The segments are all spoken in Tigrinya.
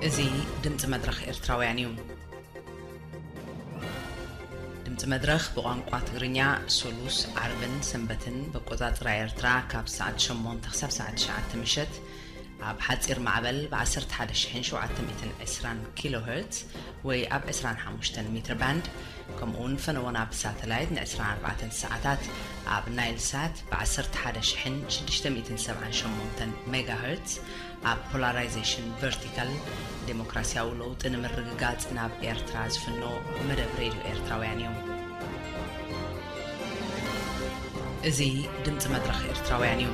እዚ ድምፂ መድረኽ ኤርትራውያን እዩ። ድምፂ መድረኽ ብቋንቋ ትግርኛ ሶሉስ፣ ዓርብን ሰንበትን ብኣቆፃፅራ ኤርትራ ካብ ሰዓት ሸሞንተ ክሳብ ሰዓት ትሽዓተ ምሸት ኣብ ሓፂር ማዕበል ብ ዓሰርተ ሓደ ሺሕን ሸውዓተ ሚእትን ዕስራን ኪሎ ሄርትዝ ወይ ኣብ ዕስራን ሓሙሽተን ሜትር ባንድ፣ ከምኡ እውን ፈነወና ብሳተላይት ን ዕስራን ኣርባዕተን ሰዓታት ኣብ ናይል ሳት ብ ዓሰርተ ሓደ ሺሕን ሽዱሽተ ሚእትን ሰብዓን ሸሞንተን ሜጋ ሄርትዝ ኣብ ፖላራይዜሽን ቨርቲካል ዴሞክራሲያዊ ለውጢ ንምርግጋጽ ናብ ኤርትራ ዝፍኖ መደብ ሬድዮ ኤርትራውያን እዩ። እዚ ድምጺ መድረኽ ኤርትራውያን እዩ።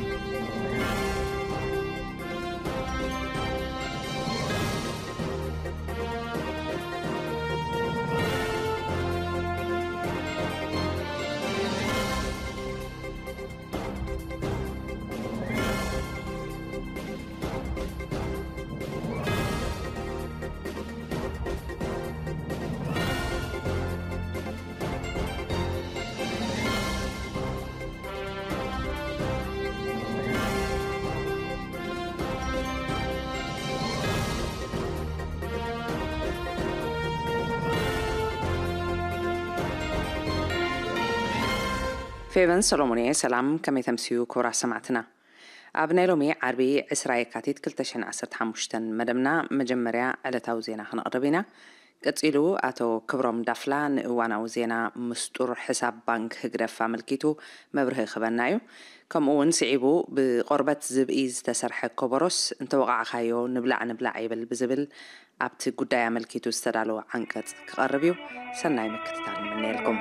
ፌቨን ሰሎሞን እየ። ሰላም፣ ከመይ ተምስዩ ክቡራት ሰማዕትና? ኣብ ናይ ሎሚ ዓርቢ ዕስራ የካቲት ክልተ ሽሕን ዓሰርተ ሓሙሽተን መደብና መጀመርያ ዕለታዊ ዜና ክነቕርብ ኢና። ቀጺሉ ኣቶ ክብሮም ዳፍላ ንእዋናዊ ዜና ምስጡር ሕሳብ ባንክ ህግደፍ ኣመልኪቱ መብርሂ ክህበና እዩ። ከምኡ እውን ስዒቡ ብቆርበት ዝብኢ ዝተሰርሐ ኮቦሮስ እንተወቓዕካዮ ንብላዕ ንብላዕ ይብል ብዝብል ኣብቲ ጉዳይ ኣመልኪቱ ዝተዳለወ ዓንቀጽ ክቐርብ እዩ። ሰናይ ምክትታል ንምነየልኩም።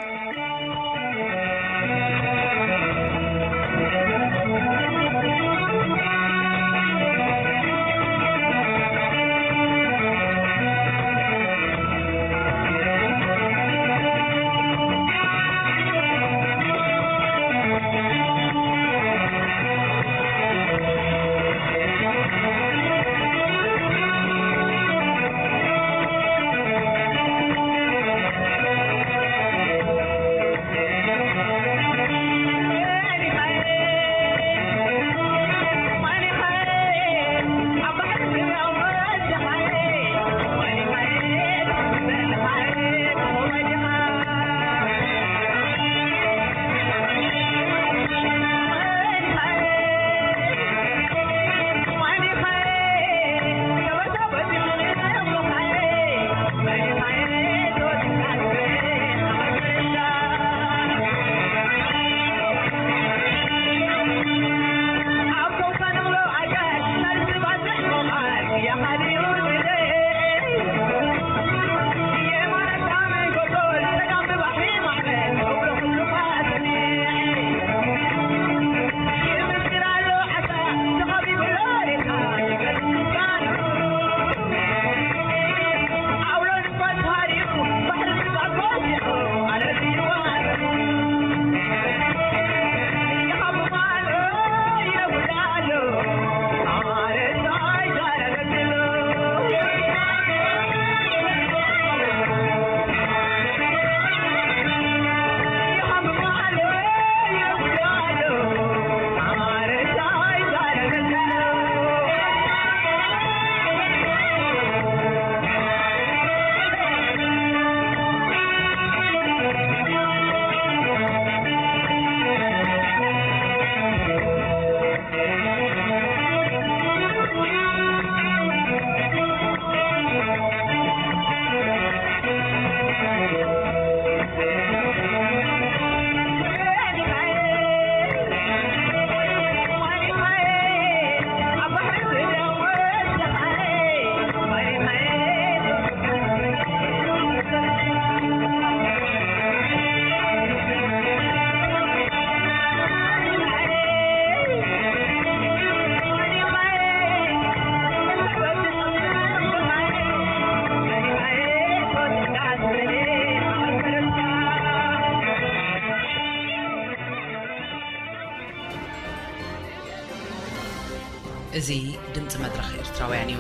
እዚ ድምፂ መድረኽ ኤርትራውያን እዩ።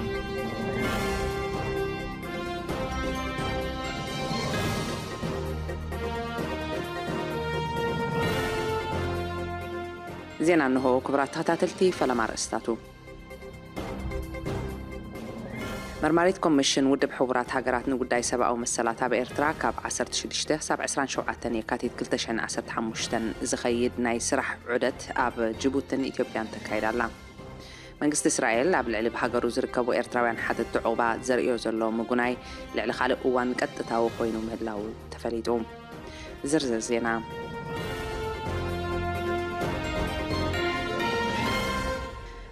ዜና እንሆ። ክቡራት ተኸታተልቲ፣ ፈለማ ኣርእስታቱ። መርማሪት ኮሚሽን ውድብ ሕቡራት ሃገራት ንጉዳይ ሰብኣዊ መሰላት ኣብ ኤርትራ ካብ ዓሰርተ ሽዱሽተ ክሳብ ዕስራን ሸውዓተን የካቲት ክልተ ሽሕን ዓሰርተ ሓሙሽተን ዝኸይድ ናይ ስራሕ ዑደት ኣብ ጅቡትን ኢትዮጵያን ተካይዳ ኣላ። መንግስቲ እስራኤል ኣብ ልዕሊ ብሃገሩ ዝርከቡ ኤርትራውያን ሓተቲ ዑቕባ ዘርእዮ ዘሎ ምጉናይ ልዕሊ ካልእ እዋን ቀጥታዊ ኮይኑ ምህላው ተፈሊጡ። ዝርዝር ዜና።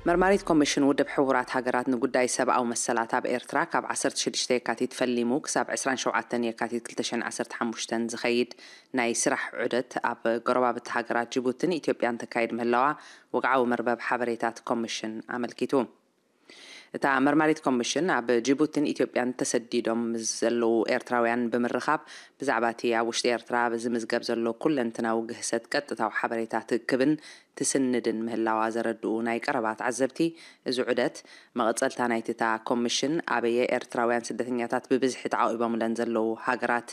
መርማሪት ኮሚሽን ውድብ ሕቡራት ሃገራት ንጉዳይ ሰብኣዊ መሰላት ኣብ ኤርትራ ካብ ዓሰርተ ሽዱሽተ የካቲት ፈሊሙ ክሳብ ዕስራን ሸውዓተን የካቲት ክልተ ሽሕን ዓሰርተ ሓሙሽተን ዝኸይድ ናይ ስራሕ ዑደት ኣብ ጎረባብቲ ሃገራት ጅቡትን ኢትዮጵያን ተካይድ ምህላዋ ወግዓዊ መርበብ ሓበሬታት ኮሚሽን ኣመልኪቱ። እታ መርማሪት ኮሚሽን ኣብ ጅቡትን ኢትዮጵያን ተሰዲዶም ምስ ዘለዉ ኤርትራውያን ብምርኻብ ብዛዕባ እቲ ኣብ ውሽጢ ኤርትራ ዝምዝገብ ዘሎ ኩለንትናዊ ግህሰት ቀጥታዊ ሓበሬታ ትእክብን ትስንድን ምህላዋ ዘረድኡ ናይ ቀረባ ተዓዘብቲ፣ እዚ ዑደት መቐጸልታ ናይቲ እታ ኮሚሽን ኣበየ ኤርትራውያን ስደተኛታት ብብዝሒ ተዓቒቦምለን ዘለዉ ሃገራት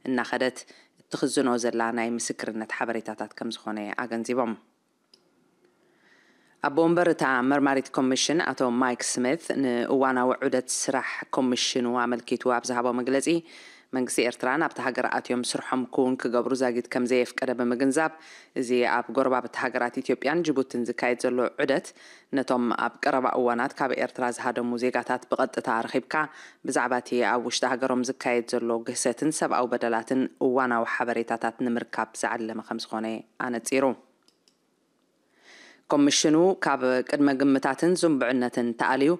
እናኸደት እትኽዝኖ ዘላ ናይ ምስክርነት ሓበሬታታት ከም ዝኾነ ኣገንዚቦም። ኣቦ ወንበር እታ መርማሪት ኮሚሽን ኣቶ ማይክ ስሚት ንእዋናዊ ዑደት ስራሕ ኮሚሽኑ ኣመልኪቱ ኣብ ዝሃቦ መግለጺ፣ መንግስቲ ኤርትራ ናብታ ሃገር ኣትዮም ስርሖም ክውን ክገብሩ ዛጊት ከም ዘየፍቀደ ብምግንዛብ፣ እዚ ኣብ ጎረባብቲ ሃገራት ኢትዮጵያን ጅቡትን ዝካየድ ዘሎ ዑደት ነቶም ኣብ ቀረባ እዋናት ካብ ኤርትራ ዝሃደሙ ዜጋታት ብቐጥታ ረኺብካ ብዛዕባ እቲ ኣብ ውሽጢ ሃገሮም ዝካየድ ዘሎ ግህሰትን ሰብኣዊ በደላትን እዋናዊ ሓበሬታታት ንምርካብ ዝዓለመ ከም ዝኾነ ኣነጺሩ። ኮሚሽኑ ካብ ቅድመ ግምታትን ዝንቡዕነትን ተኣልዩ፣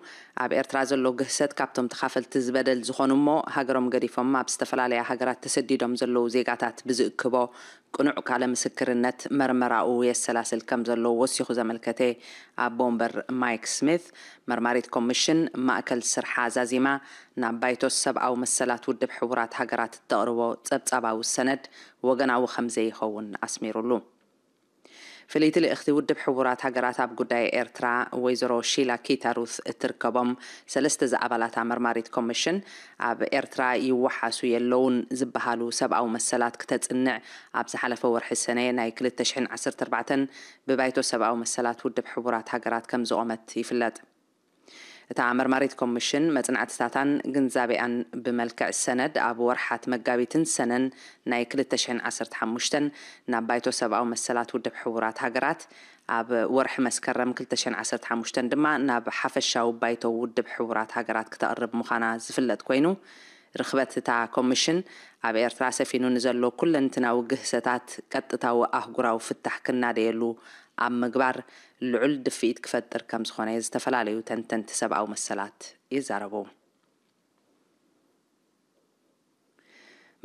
ኣብ ኤርትራ ዘሎ ግህሰት ካብቶም ተኻፈልቲ ዝበደል ዝኾኑ እሞ ሃገሮም ገዲፎም ኣብ ዝተፈላለያ ሃገራት ተሰዲዶም ዘለዉ ዜጋታት ብዝእክቦ ቅኑዕ ቃለ ምስክርነት መርመራኡ የሰላስል ከም ዘሎ ወሲኹ ዘመልከተ ኣቦ ወንበር ማይክ ስሚት፣ መርማሪት ኮሚሽን ማእከል ስርሓ ዛዚማ ናብ ባይቶ ሰብኣዊ መሰላት ውድብ ሕቡራት ሃገራት እተቕርቦ ጸብጻባዊ ሰነድ ወገናዊ ከም ዘይኸውን ኣስሚሩሉ። ፍልይቲ ልእኽቲ ውድብ ሕቡራት ሃገራት ኣብ ጉዳይ ኤርትራ ወይዘሮ ሺላ ኪታሩት እትርከቦም ሰለስተ ዝኣባላታ መርማሪት ኮሚሽን ኣብ ኤርትራ ይወሓሱ የለውን ዝበሃሉ ሰብኣዊ መሰላት ክተጽንዕ ኣብ ዝሓለፈ ወርሒ ሰነ ናይ ክልተ ሽሕን ዓሰርተ ኣርባዕተን ብባይቶ ሰብኣዊ መሰላት ውድብ ሕቡራት ሃገራት ከም ዝቖመት ይፍለጥ። እታ መርማሪት ኮሚሽን መጽናዕትታታን ግንዛቤኣን ብመልክዕ ሰነድ ኣብ ወርሓት መጋቢትን ሰነን ናይ ክልተ ሽሕን ዓሰርተ ሓሙሽተን ናብ ባይቶ ሰብኣዊ መሰላት ውድብ ሕቡራት ሃገራት፣ ኣብ ወርሒ መስከረም ክልተ ሽሕን ዓሰርተ ሓሙሽተን ድማ ናብ ሓፈሻዊ ባይቶ ውድብ ሕቡራት ሃገራት ክተቕርብ ምዃና ዝፍለጥ ኮይኑ፣ ርኽበት እታ ኮሚሽን ኣብ ኤርትራ ሰፊኑ ንዘሎ ኩለንትናዊ ግህሰታት ቀጥታዊ ኣህጉራዊ ፍታሕ ክናደየሉ ኣብ ምግባር ልዑል ድፍኢት ክፈጥር ከም ዝኾነ ዝተፈላለዩ ተንተንቲ ሰብኣዊ መሰላት ይዛረቡ።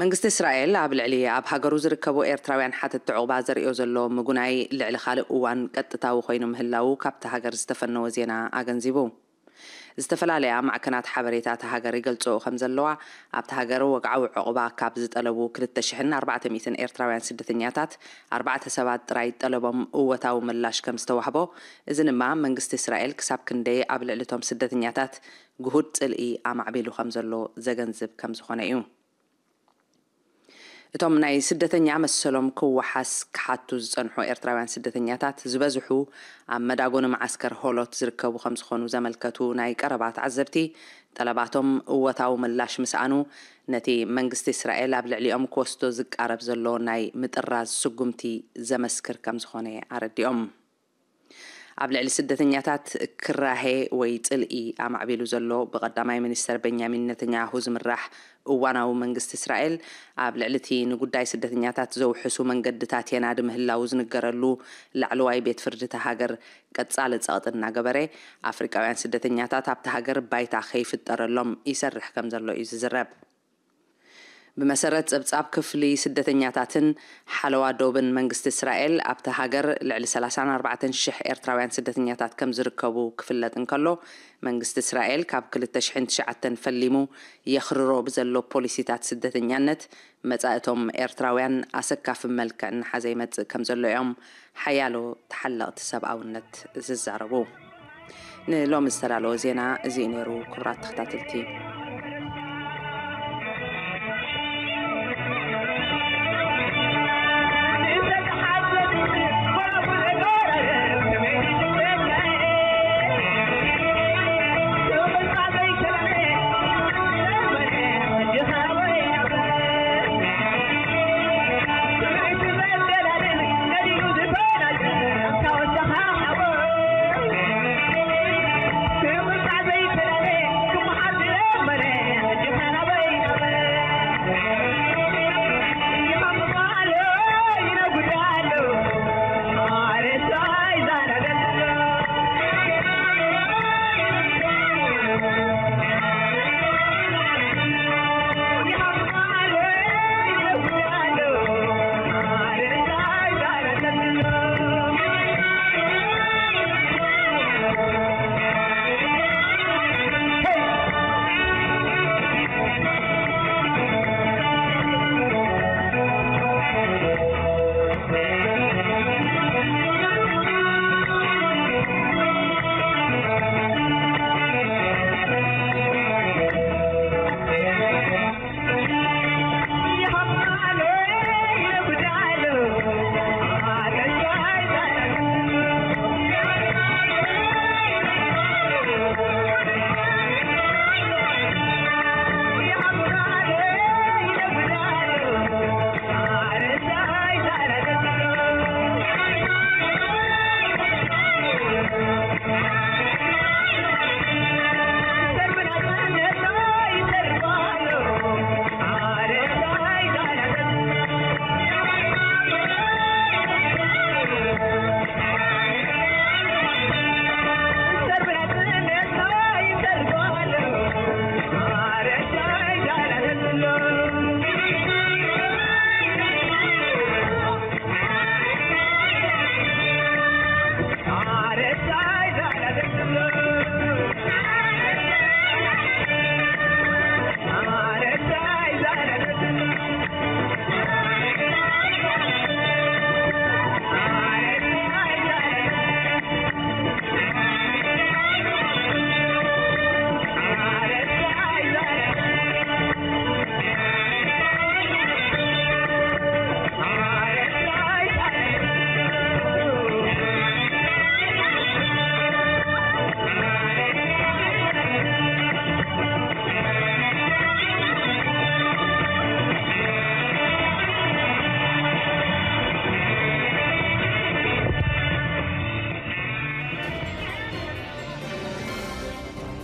መንግስቲ እስራኤል ኣብ ልዕሊ ኣብ ሃገሩ ዝርከቡ ኤርትራውያን ሓተቲ ዑቕባ ዘርእዮ ዘሎ ምጉናይ ልዕሊ ካልእ እዋን ቀጥታዊ ኮይኑ ምህላዉ ካብቲ ሃገር ዝተፈነወ ዜና ኣገንዚቡ። ዝተፈላለያ ማዕከናት ሓበሬታ እታ ሃገር ይገልጽኦ ከም ዘለዋ፣ ኣብቲ ሃገር ወግዓዊ ዕቑባ ካብ ዝጠለቡ ክልተ ሽሕን ኣርባዕተ ሚእትን ኤርትራውያን ስደተኛታት ኣርባዕተ ሰባት ጥራይ ጠለቦም እወታዊ ምላሽ ከም ዝተዋህቦ፣ እዚ ድማ መንግስቲ እስራኤል ክሳብ ክንደይ ኣብ ልዕሊ እቶም ስደተኛታት ግሁድ ጽልኢ ኣማዕቢሉ ከም ዘሎ ዘገንዝብ ከም ዝኾነ እዩ። እቶም ናይ ስደተኛ መሰሎም ክወሓስ ክሓቱ ዝጸንሑ ኤርትራውያን ስደተኛታት ዝበዝሑ ኣብ መዳጎኒ መዓስከር ሆሎት ዝርከቡ ከም ዝኾኑ ዘመልከቱ ናይ ቀረባ ተዓዘብቲ፣ ጠለባቶም እወታዊ ምላሽ ምስኣኑ ነቲ መንግስቲ እስራኤል ኣብ ልዕሊኦም ክወስዶ ዝቃረብ ዘሎ ናይ ምጥራዝ ስጉምቲ ዘመስክር ከም ዝኾነ ኣረዲኦም። ኣብ ልዕሊ ስደተኛታት ክራሄ ወይ ጽልኢ ኣማዕቢሉ ዘሎ ብቐዳማይ ሚኒስተር ቤንያሚን ነተንያሁ ዝምራሕ እዋናዊ መንግስቲ እስራኤል፣ ኣብ ልዕሊ እቲ ንጉዳይ ስደተኛታት ዘውሕሱ መንገድታት የናዲ ምህላዉ ዝንገረሉ ላዕለዋይ ቤት ፍርዲ እታ ሃገር ቀጻሊ ጸቕጢ እናገበረ፣ ኣፍሪቃውያን ስደተኛታት ኣብታ ሃገር ባይታ ከይፍጠረሎም ይሰርሕ ከም ዘሎ እዩ ዝዝረብ። ብመሰረት ጸብጻብ ክፍሊ ስደተኛታትን ሓለዋ ዶብን መንግስቲ እስራኤል፣ ኣብታ ሃገር ልዕሊ ሰላሳን ኣርባዕተን ሽሕ ኤርትራውያን ስደተኛታት ከም ዝርከቡ ክፍለጥ እንከሎ፣ መንግስቲ እስራኤል ካብ ክልተ ሽሕን ትሽዓተን ፈሊሙ የኽርሮ ብዘሎ ፖሊሲታት ስደተኛነት፣ መጻእቶም ኤርትራውያን ኣሰካፊ መልክዕ እናሓዘ ይመጽእ ከም ዘሎ እዮም ሓያሎ ተሓለቕቲ ሰብኣውነት ዝዛረቡ። ንሎሚ ዝተዳለወ ዜና እዚ እዩ ነይሩ። ክቡራት ተኸታተልቲ፣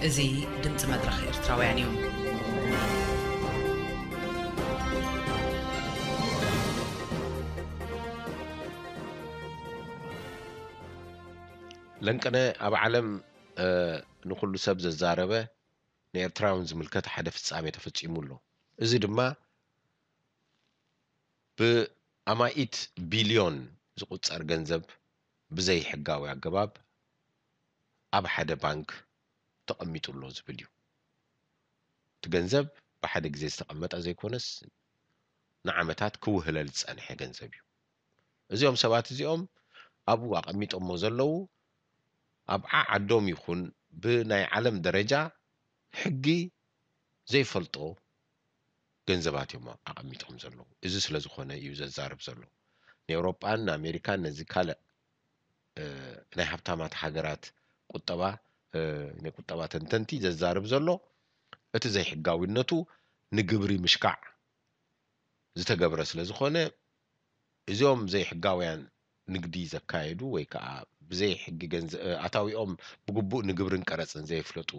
እዚ ድምፂ መድረኽ ኤርትራውያን እዩ። ለንቅነ ኣብ ዓለም ንኩሉ ሰብ ዘዛረበ ንኤርትራውን ዝምልከት ሓደ ፍጻሜ ተፈጺሙ ኣሎ። እዚ ድማ ብኣማኢት ቢልዮን ዝቑጸር ገንዘብ ብዘይ ሕጋዊ ኣገባብ ኣብ ሓደ ባንክ ተቐሚጡ ኣሎ ዝብል እዩ። እቲ ገንዘብ ብሓደ ግዜ ዝተቐመጠ ዘይኮነስ ንዓመታት ክውህለል ዝጸንሐ ገንዘብ እዩ። እዚኦም ሰባት እዚኦም ኣብኡ ኣቐሚጦሞ ዘለዉ ኣብ ዓዓዶም ይኹን ብናይ ዓለም ደረጃ ሕጊ ዘይፈልጦ ገንዘባት እዮም ኣቐሚጦም ዘለዉ። እዚ ስለ ዝኾነ እዩ ዘዛርብ ዘሎ። ንኤውሮጳን ንኣሜሪካን ነዚ ካልእ ናይ ሃብታማት ሃገራት ቁጠባ ናይ ቁጠባ ተንተንቲ ዘዛርብ ዘሎ እቲ ዘይሕጋዊነቱ ንግብሪ ምሽካዕ ዝተገብረ ስለ ዝኾነ እዚኦም ዘይሕጋውያን ንግዲ ዘካየዱ ወይ ከዓ ብዘይ ሕጊ ገንዘ ኣታዊኦም ብግቡእ ንግብርን ቀረፅን ዘየፍለጡ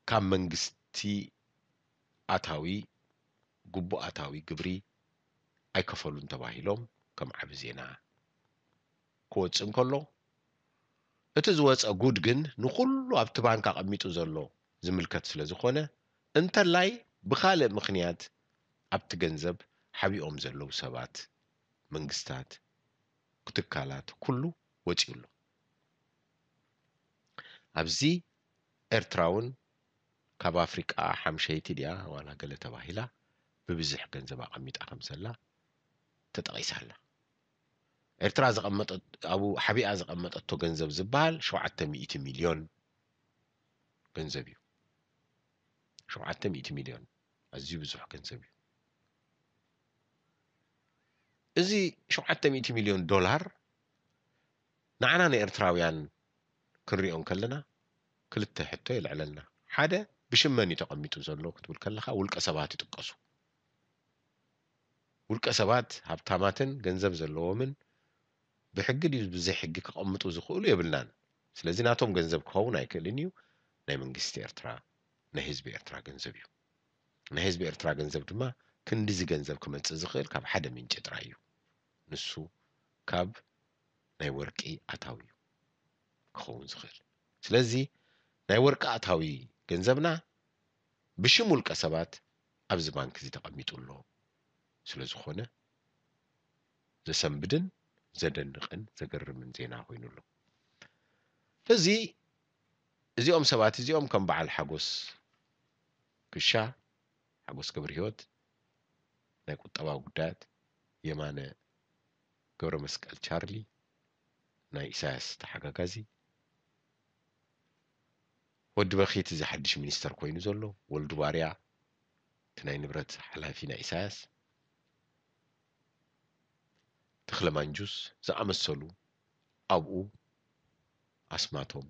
ካብ መንግስቲ ኣታዊ ግቡእ ኣታዊ ግብሪ ኣይከፈሉን ተባሂሎም ከም ዓቢ ዜና ክወፅእ እንከሎ እቲ ዝወፀ ጉድ ግን ንኩሉ ኣብቲ ባንክ ኣቐሚጡ ዘሎ ዝምልከት ስለ ዝኾነ እንተላይ ብኻልእ ምኽንያት ኣብቲ ገንዘብ ሓቢኦም ዘለዉ ሰባት መንግስታት ክትካላት ኩሉ ወፂኡ ኣሎ። ኣብዚ ኤርትራ እውን ካብ ኣፍሪቃ ሓምሸይቲ ድያ ዋላ ገለ ተባሂላ ብብዝሕ ገንዘብ ኣቐሚጣ ከም ዘላ ተጠቒሳ ኣላ። ኤርትራ ዘቐመጠት ኣብኡ ሓቢኣ ዘቐመጠቶ ገንዘብ ዝበሃል ሸውዓተ ሚእቲ ሚልዮን ገንዘብ እዩ። ሸውዓተ ሚእቲ ሚልዮን ኣዝዩ ብዙሕ ገንዘብ እዩ። እዚ ሸውዓተ ሚእቲ ሚልዮን ዶላር ንዓና ንኤርትራውያን ክንሪኦ እንከለና ክልተ ሕቶ የልዕለልና። ሓደ ብሽም መን እዩ ተቐሚጡ ዘሎ ክትብል ከለኻ ውልቀ ሰባት ይጥቀሱ። ውልቀ ሰባት ሃብታማትን ገንዘብ ዘለዎምን ብሕጊ ድዩ ብዘይ ሕጊ ክቐምጡ ዝኽእሉ የብልናን። ስለዚ ናቶም ገንዘብ ክኸውን ኣይክእልን እዩ። ናይ መንግስቲ ኤርትራ ናይ ህዝቢ ኤርትራ ገንዘብ እዩ። ናይ ህዝቢ ኤርትራ ገንዘብ ድማ ክንድዚ ገንዘብ ክመጽእ ዝኽእል ካብ ሓደ ምንጪ ጥራይ እዩ። ንሱ ካብ ናይ ወርቂ ኣታዊ እዩ ክኸውን ዝኽእል። ስለዚ ናይ ወርቂ ኣታዊ ገንዘብና ብሽም ውልቀ ሰባት ኣብዚ ባንክ እዚ ተቐሚጡ ኣሎ ስለ ዝኾነ ዘሰንብድን ዘደንቕን ዘገርምን ዜና ኮይኑ ኣሎ። እዚ እዚኦም ሰባት እዚኦም ከም በዓል ሓጎስ ክሻ ሓጎስ ገብረሂወት ናይ ቁጠባዊ ጉዳያት፣ የማነ ገብረመስቀል ቻርሊ ናይ ኢሳያስ ተሓጋጋዚ፣ ወዲ በኺት እዚ ሓድሽ ሚኒስተር ኮይኑ ዘሎ፣ ወልዱ ባርያ እቲ ናይ ንብረት ሓላፊ ናይ ኢሳያስ፣ ተኽለ ማንጁስ ዝኣመሰሉ ኣብኡ ኣስማቶም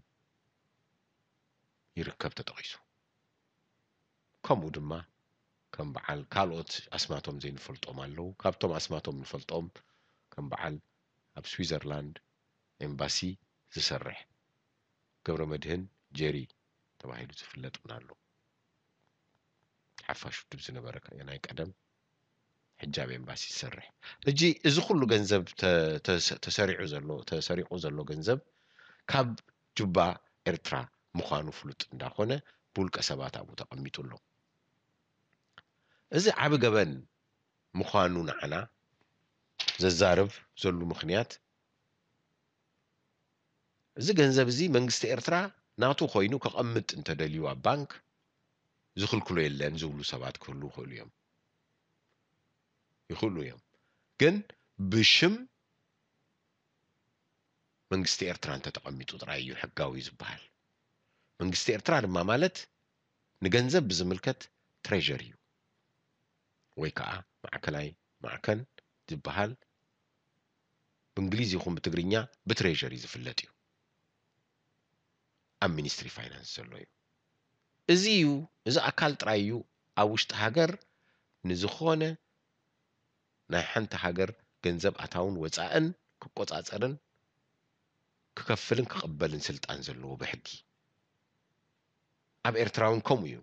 ይርከብ ተጠቒሱ። ከምኡ ድማ ከም በዓል ካልኦት ኣስማቶም ዘይንፈልጦም ኣለዉ። ካብቶም ኣስማቶም ንፈልጦም ከም በዓል ኣብ ስዊዘርላንድ ኤምባሲ ዝሰርሕ ገብረ መድህን ጀሪ ተባሂሉ ዝፍለጥ እውን ኣሎ። ሓፋሽ ውድብ ዝነበረ ናይ ቀደም ሕጂ ኣብ ኤምባሲ ዝሰርሕ። ሕጂ እዚ ኩሉ ገንዘብ ተሰሪዑ ዘሎ ተሰሪቑ ዘሎ ገንዘብ ካብ ጁባ ኤርትራ ምዃኑ ፍሉጥ እንዳኾነ ብውልቀ ሰባት ኣብኡ ተቐሚጡ ኣሎ። እዚ ዓቢ ገበን ምዃኑ ንዓና ዘዛርብ ዘሉ ምኽንያት እዚ ገንዘብ እዚ መንግስቲ ኤርትራ ናቱ ኮይኑ ከቐምጥ እንተደልዩ ኣብ ባንክ ዝኽልክሎ የለን ዝብሉ ሰባት ክህሉ ይኽእሉ እዮም ይኽእሉ እዮም። ግን ብሽም መንግስቲ ኤርትራ እንተተቐሚጡ ጥራይ እዩ ሕጋዊ ዝበሃል። መንግስቲ ኤርትራ ድማ ማለት ንገንዘብ ብዝምልከት ትሬዠሪ እዩ ወይ ከዓ ማዕከናይ ማዕከን ዝበሃል ብእንግሊዝ ይኹን ብትግርኛ ብትሬዠሪ ዝፍለጥ እዩ። ኣብ ሚኒስትሪ ፋይናንስ ዘሎ እዩ። እዚ እዩ እዚ ኣካል ጥራይ እዩ ኣብ ውሽጢ ሃገር ንዝኾነ ናይ ሓንቲ ሃገር ገንዘብ ኣታውን ወፃእን ክቆፃፀርን ክከፍልን ክቕበልን ስልጣን ዘለዎ ብሕጊ። ኣብ ኤርትራ እውን ከምኡ እዩ።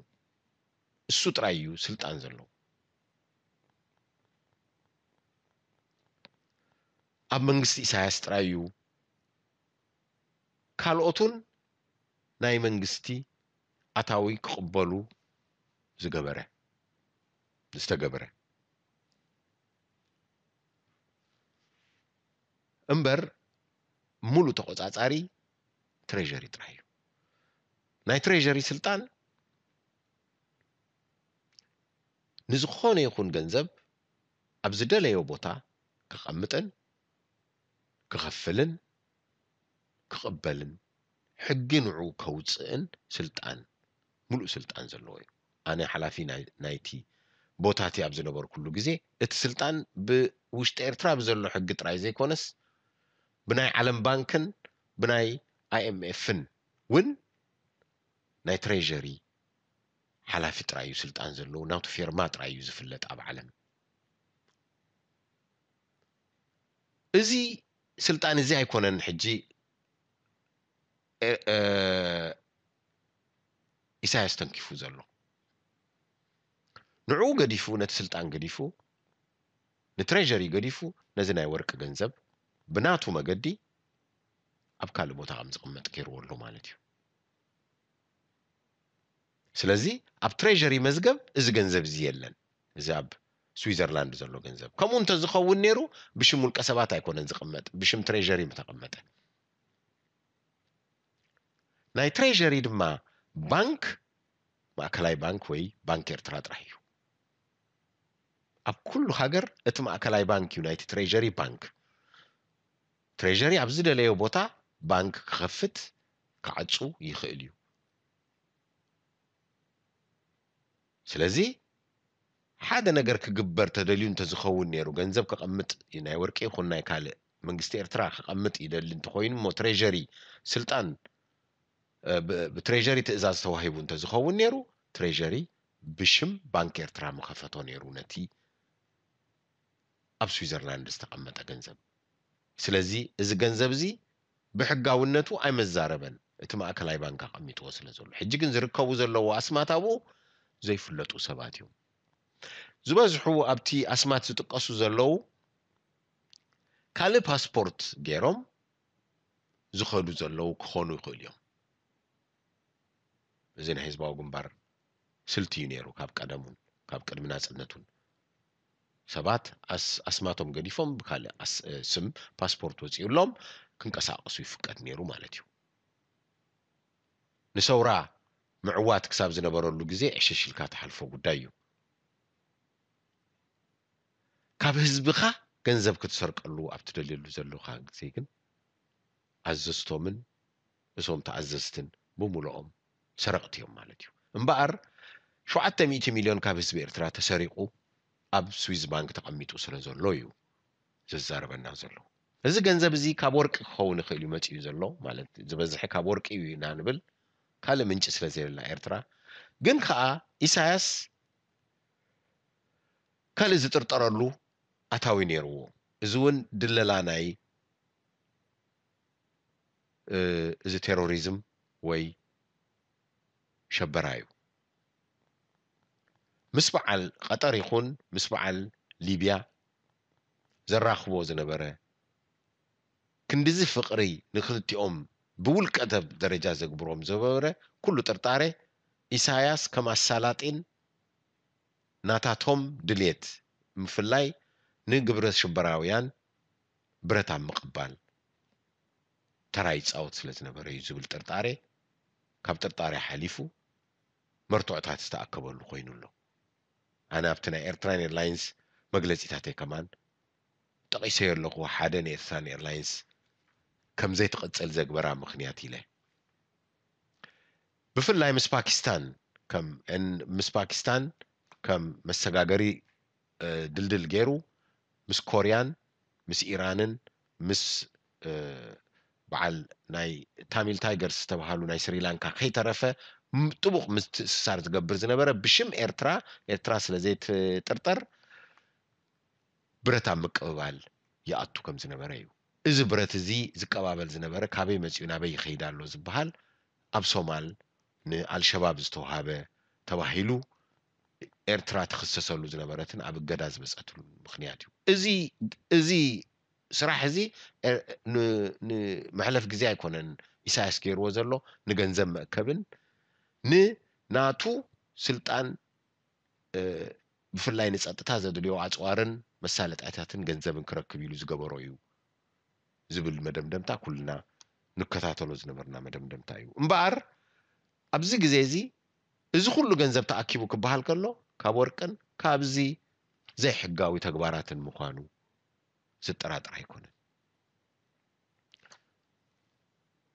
እሱ ጥራይ እዩ ስልጣን ዘለዎ። ኣብ መንግስቲ ኢሳያስ ጥራይ እዩ ካልኦቱን ናይ መንግስቲ ኣታዊ ክቕበሉ ዝገበረ፣ ዝተገበረ። እምበር ሙሉእ ተቖጻጻሪ ትሬዠሪ ጥራይ እዩ። ናይ ትሬዠሪ ስልጣን ንዝኾነ ይኹን ገንዘብ ኣብ ዝደለዮ ቦታ ከቐምጥን ክኸፍልን ክቕበልን ሕጊ ንዑ ከውፅእን ስልጣን፣ ሙሉእ ስልጣን ዘለዎ እዩ። ኣነ ሓላፊ ናይ- ናይቲ ቦታ እቲ ኣብ ዝነበርኩሉ ግዜ እቲ ስልጣን ብውሽጢ ኤርትራ ብዘሎ ሕጊ ጥራይ ዘይኮነስ ብናይ ዓለም ባንክን ብናይ ኣይኤምኤፍን እውን ናይ ትሬዠሪ ሓላፊ ጥራይ እዩ ስልጣን ዘለዎ፣ ናቱ ፌርማ ጥራይ እዩ ዝፍለጥ ኣብ ዓለም። እዚ ስልጣን እዚ ኣይኮነን ሕጂ እ- እ- ኢሳያስ ተንኪፉ ዘሎ። ንዕኡ ገዲፉ፣ ነቲ ስልጣን ገዲፉ፣ ንትሬዠሪ ገዲፉ፣ ነዚ ናይ ወርቂ ገንዘብ ብናቱ መገዲ ኣብ ካልእ ቦታ ከም ዝቕመጥ ገይርዎ ኣሎ ማለት እዩ። ስለዚ ኣብ ትሬዠሪ መዝገብ እዚ ገንዘብ እዚ የለን። እዚ ኣብ ስዊዘርላንድ ዘሎ ገንዘብ ከምኡ እንተዝኸውን ነይሩ ብሽም ውልቀ ሰባት ኣይኮነን ዝቕመጥ፣ ብሽም ትሬዠሪ ምተቐመጠ። ናይ ትሬዠሪ ድማ ባንክ ማእከላይ ባንክ ወይ ባንክ ኤርትራ ጥራሕ እዩ። ኣብ ኩሉ ሃገር እቲ ማእከላይ ባንክ እዩ ናይቲ ትሬዠሪ ባንክ። ትሬዠሪ ኣብ ዝደለዮ ቦታ ባንክ ክኸፍት ክዓጹ ይኽእል እዩ። ስለዚ ሓደ ነገር ክግበር ተደልዩ እንተዝኸውን ነይሩ፣ ገንዘብ ከቐምጥ ናይ ወርቂ ይኹን ናይ ካልእ መንግስቲ ኤርትራ ክቐምጥ ይደሊ እንተኾይኑ እሞ ትሬዠሪ ስልጣን እ፣ ብ- ብትሬዠሪ ትእዛዝ ተዋሂቡ እንተዝኸውን ነይሩ ትሬዠሪ ብሽም ባንክ ኤርትራ ምኸፈቶ ነይሩ ነቲ ኣብ ስዊዘርላንድ ዝተቐመጠ ገንዘብ። ስለዚ እዚ ገንዘብ እዚ ብሕጋውነቱ ኣይመዛረበን፣ እቲ ማእከላይ ባንክ ኣቐሚጥዎ ስለ ዘሎ። ሕጂ ግን ዝርከቡ ዘለዉ ኣስማት ኣብኡ ዘይፍለጡ ሰባት እዮም። ዝበዝሑ ኣብቲ ኣስማት ዝጥቀሱ ዘለዉ ካልእ ፓስፖርት ገይሮም ዝኸዱ ዘለዉ ክኾኑ ይኽእሉ እዮም። እዚ ናይ ህዝባዊ ግንባር ስልቲ እዩ ነይሩ ካብ ቀደሙን ካብ ቅድሚ ናጽነቱን። ሰባት ኣስ- ኣስማቶም ገዲፎም ብካልእ ኣስ- ስም ፓስፖርት ወጺኡሎም ክንቀሳቐሱ ይፍቀድ ነይሩ ማለት እዩ። ንሰውራ ምዕዋት ክሳብ ዝነበረሉ ግዜ ዕሽሽ ኢልካ ትሓልፎ ጉዳይ እዩ። ካብ ህዝብኻ ገንዘብ ክትሰርቀሉ ኣብ ትደልየሉ ዘለኻ ግዜ ግን ኣዘዝቶምን እሶም ተኣዘዝትን ብምልኦም ሰረቕቲ እዮም ማለት እዩ። እምበኣር ሸውዓተ ሚእቲ ሚልዮን ካብ ህዝቢ ኤርትራ ተሰሪቑ ኣብ ስዊዝ ባንክ ተቐሚጡ ስለ ዘሎ እዩ ዘዛርበና ዘሎ። እዚ ገንዘብ እዚ ካብ ወርቂ ክኸውን ይኽእል እዩ መፂኡ ዘሎ ማለት ዝበዝሐ ካብ ወርቂ እዩ ኢና ንብል ካልእ ምንጪ ስለ ዘይብልና ኤርትራ። ግን ከዓ ኢሳያስ ካልእ ዝጥርጠረሉ ኣታዊ ነይርዎ። እዚ እውን ድለላ ናይ እዚ ቴሮሪዝም ወይ ሸበራ እዩ። ምስ በዓል ቀጠር ይኹን ምስ በዓል ሊብያ ዘራኽቦ ዝነበረ ክንድዚ ፍቕሪ ንክልቲኦም ብውልቀ ደረጃ ዘግብሮም ዝነበረ ኩሉ ጥርጣሬ ኢሳያስ ከም ኣሳላጢን ናታቶም ድሌት ምፍላይ ንግብረ ሽበራውያን ብረት ኣብ ምቕባል ተራ ይፃወት ስለ ዝነበረ እዩ ዝብል ጥርጣሬ ካብ ጥርጣሬ ሓሊፉ መርትዖታት ዝተኣከበሉ ኮይኑ ኣሎ። ኣነ ኣብቲ ናይ ኤርትራን ኤርላይንስ መግለፂታተይ ከማን ጠቒሰዮ ኣለኹ። ሓደ ንኤርትራን ኤርላይንስ ከም ዘይትቕፅል ዘግበራ ምኽንያት ኢለ ብፍላይ ምስ ፓኪስታን ከም ን- ምስ ፓኪስታን ከም መሰጋገሪ እ፣ ድልድል ገይሩ ምስ ኮርያን ምስ ኢራንን ምስ እ፣ በዓል ናይ ታሚል ታይገርስ ዝተባሃሉ ናይ ስሪላንካ ከይተረፈ ም- ጥቡቕ ምትእስሳር ዝገብር ዝነበረ ብሽም ኤርትራ ኤርትራ ስለ ዘይትጥርጠር ብረት ኣብ ምቅብባል ይኣቱ ከም ዝነበረ እዩ። እዚ ብረት እዚ ዝቀባበል ዝነበረ ካበይ መፂኡ ናበይ ይኸይድ ኣሎ ዝበሃል ኣብ ሶማል ንኣልሸባብ ዝተውሃበ ተባሂሉ ኤርትራ ትኽሰሰሉ ዝነበረትን ኣብ እገዳ ዝመፀትሉ ምኽንያት እዩ። እዚ እዚ ስራሕ እዚ ንመሕለፍ ግዜ ኣይኮነን ኢሳያስ ገይርዎ ዘሎ፣ ንገንዘብ መእከብን ንናቱ ስልጣን ብፍላይ ንፀጥታ ዘድልዮ ኣፅዋርን መሳለጣታትን ገንዘብን ክረክብ ኢሉ ዝገበሮ እዩ ዝብል መደምደምታ ኩልና ንከታተሎ ዝነበርና መደምደምታ እዩ። እምበኣር ኣብዚ ግዜ እዚ እዚ ኩሉ ገንዘብ ተኣኪቡ ክበሃል ከሎ ካብ ወርቅን ካብዚ ዘይሕጋዊ ተግባራትን ምዃኑ ዝጠራጠር ኣይኮነን።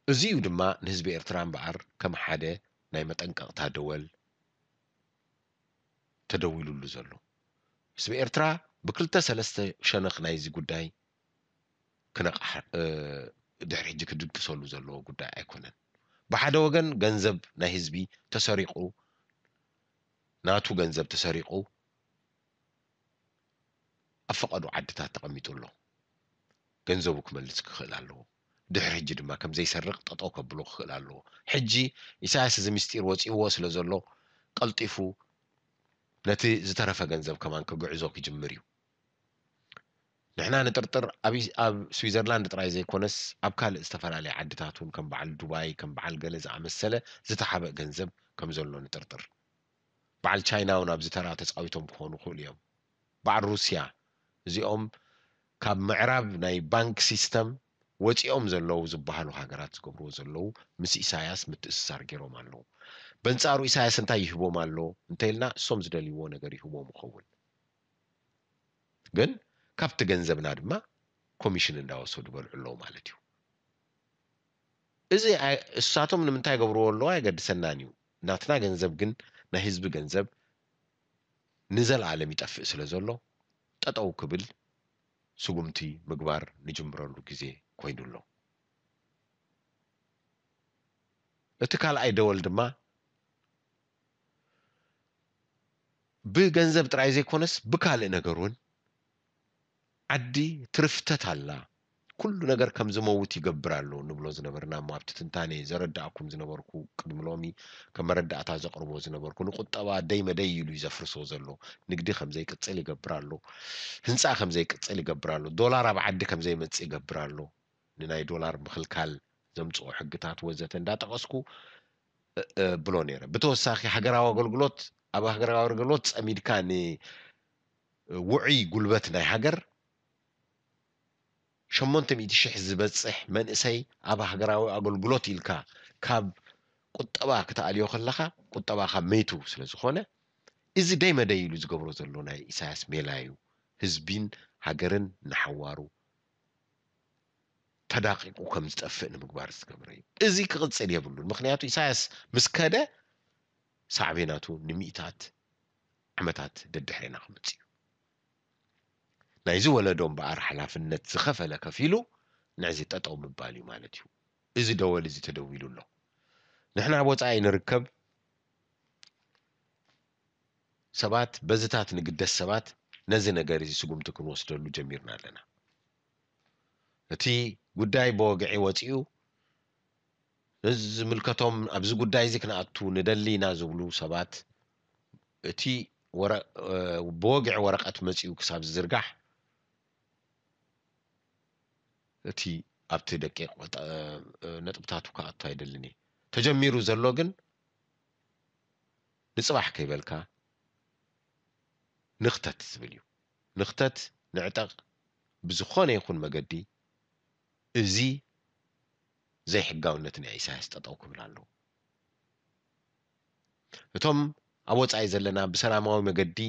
እዚ እዩ ድማ ንህዝቢ ኤርትራ እምበኣር ከም ሓደ ናይ መጠንቀቕታ ደወል ተደዊሉሉ ዘሎ። ህዝቢ ኤርትራ ብክልተ ሰለስተ ሸነኽ ናይዚ ጉዳይ ክነቕሕ ድሕሪ ሕጂ ክድቅሰሉ ዘለዎ ጉዳይ ኣይኮነን። ብሓደ ወገን ገንዘብ ናይ ህዝቢ ተሰሪቑ፣ ናቱ ገንዘብ ተሰሪቑ ኣብ ፈቐዶ ዓድታት ተቐሚጡ ኣሎ። ገንዘቡ ክመልስ ክኽእል ኣለዎ። ድሕሪ ሕጂ ድማ ከም ዘይሰርቕ ጠጠው ከብሎ ክኽእል ኣለዎ። ሕጂ ኢሳያስ እዚ ምስጢር ወፂእዎ ስለ ዘሎ ቀልጢፉ ነቲ ዝተረፈ ገንዘብ ከማን ክግዕዞ ክጅምር እዩ። ንሕና ንጥርጥር ኣብ ኣብ ስዊዘርላንድ ጥራይ ዘይኮነስ ኣብ ካልእ ዝተፈላለየ ዓድታት እውን ከም በዓል ዱባይ ከም በዓል ገለ ዝኣመሰለ ዝተሓበእ ገንዘብ ከም ዘሎ ንጥርጥር። በዓል ቻይና እውን ኣብዚ ተራ ተፃዊቶም ክኾኑ ይኽእሉ እዮም። በዓል ሩስያ እዚኦም ካብ ምዕራብ ናይ ባንክ ሲስተም ወፂኦም ዘለዉ ዝበሃሉ ሃገራት ዝገብርዎ ዘለዉ ምስ ኢሳያስ ምትእስሳር ገይሮም ኣለዉ። በንፃሩ ኢሳያስ እንታይ ይህቦም ኣሎ እንተኢልና እሶም ዝደልይዎ ነገር ይህቦም ይኸውን። ግን ካብቲ ገንዘብና ድማ ኮሚሽን እንዳወሰዱ በልዑ ኣለዉ ማለት እዩ። እዚ እሳቶም ንምንታይ ገብርዎ ኣለዉ ኣይገድሰናን እዩ። ናትና ገንዘብ ግን ናይ ህዝቢ ገንዘብ ንዘለኣለም ይጠፍእ ስለ ዘሎ ጠጠው ክብል ስጉምቲ ምግባር ንጅምረሉ ግዜ ኮይኑ ኣሎ። እቲ ካልኣይ ደወል ድማ ብገንዘብ ጥራይ ዘይኮነስ ብካልእ ነገር እውን ዓዲ ትርፍተት ኣላ። ኩሉ ነገር ከም ዝመውት ይገብር ኣሎ ንብሎ ዝነበርና እሞ ኣብቲ ትንታኔ ዘረዳእኩም ዝነበርኩ ቅድሚ ሎሚ ከም መረዳእታ ዘቕርቦ ዝነበርኩ ንቁጠባ ደይ መደይ ኢሉ እዩ ዘፍርሶ ዘሎ። ንግዲ ከም ዘይቅጽል ይገብር ኣሎ። ህንፃ ከም ዘይቅጽል ይገብር ኣሎ። ዶላር ኣብ ዓዲ ከም ዘይመጽእ ይገብር ኣሎ። ንናይ ዶላር ምኽልካል ዘምፅኦ ሕግታት ወዘተ እንዳጠቐስኩ ብሎ ነይረ። ብተወሳኺ ሃገራዊ ኣገልግሎት ኣብ ሃገራዊ ኣገልግሎት ፀሚድካ ንውዑይ ጉልበት ናይ ሃገር ሸሞንተ ሚእቲ ሽሕ ዝበፅሕ መንእሰይ ኣብ ሃገራዊ ኣገልግሎት ኢልካ ካብ ቁጠባ ክትኣልዮ ከለኻ ቁጠባኻ መይቱ ስለ ዝኾነ እዚ ደይ መደይ ኢሉ ዝገብሮ ዘሎ ናይ ኢሳያስ ሜላ እዩ። ህዝቢን ሃገርን ንሓዋሩ ተዳቂቁ ከም ዝጠፍእ ንምግባር ዝገብረ እዩ። እዚ ክቕፅል የብሉን። ምክንያቱ ኢሳያስ ምስ ከደ ሳዕቤናቱ ንሚእታት ዓመታት ደድሕሬና ክመፅእ እዩ። ናይዚ ወለዶ እምበኣር ሓላፍነት ዝኸፈለ ከፊሉ ንዕዚ ጠጠው ምባል እዩ ማለት እዩ። እዚ ደወል እዚ ተደዊሉ ኣሎ። ንሕና ኣብ ወፃኢ ንርከብ ሰባት በዝታት ንግደስ ሰባት ነዚ ነገር እዚ ስጉምቲ ክንወስደሉ ጀሚርና ኣለና። እቲ ጉዳይ ብወግዒ ወፂኡ ዝምልከቶም ኣብዚ ጉዳይ እዚ ክንኣቱ ንደሊ ኢና ዝብሉ ሰባት እቲ ብወግዒ ወረቐት መፂኡ ክሳብ ዝዝርጋሕ እቲ ኣብቲ ደቂቕ ነጥብታቱ ክኣቱ ኣይደልን እየ። ተጀሚሩ ዘሎ ግን ንፅባሕ ከይበልካ ንኽተት ዝብል እዩ። ንኽተት ንዕጠቕ ብዝኾነ ይኹን መገዲ እዚ ዘይሕጋውነት ናይ ኢሳያስ ጠጠው ክብል ኣለዎ። እቶም ኣብ ወፃኢ ዘለና ብሰላማዊ መገዲ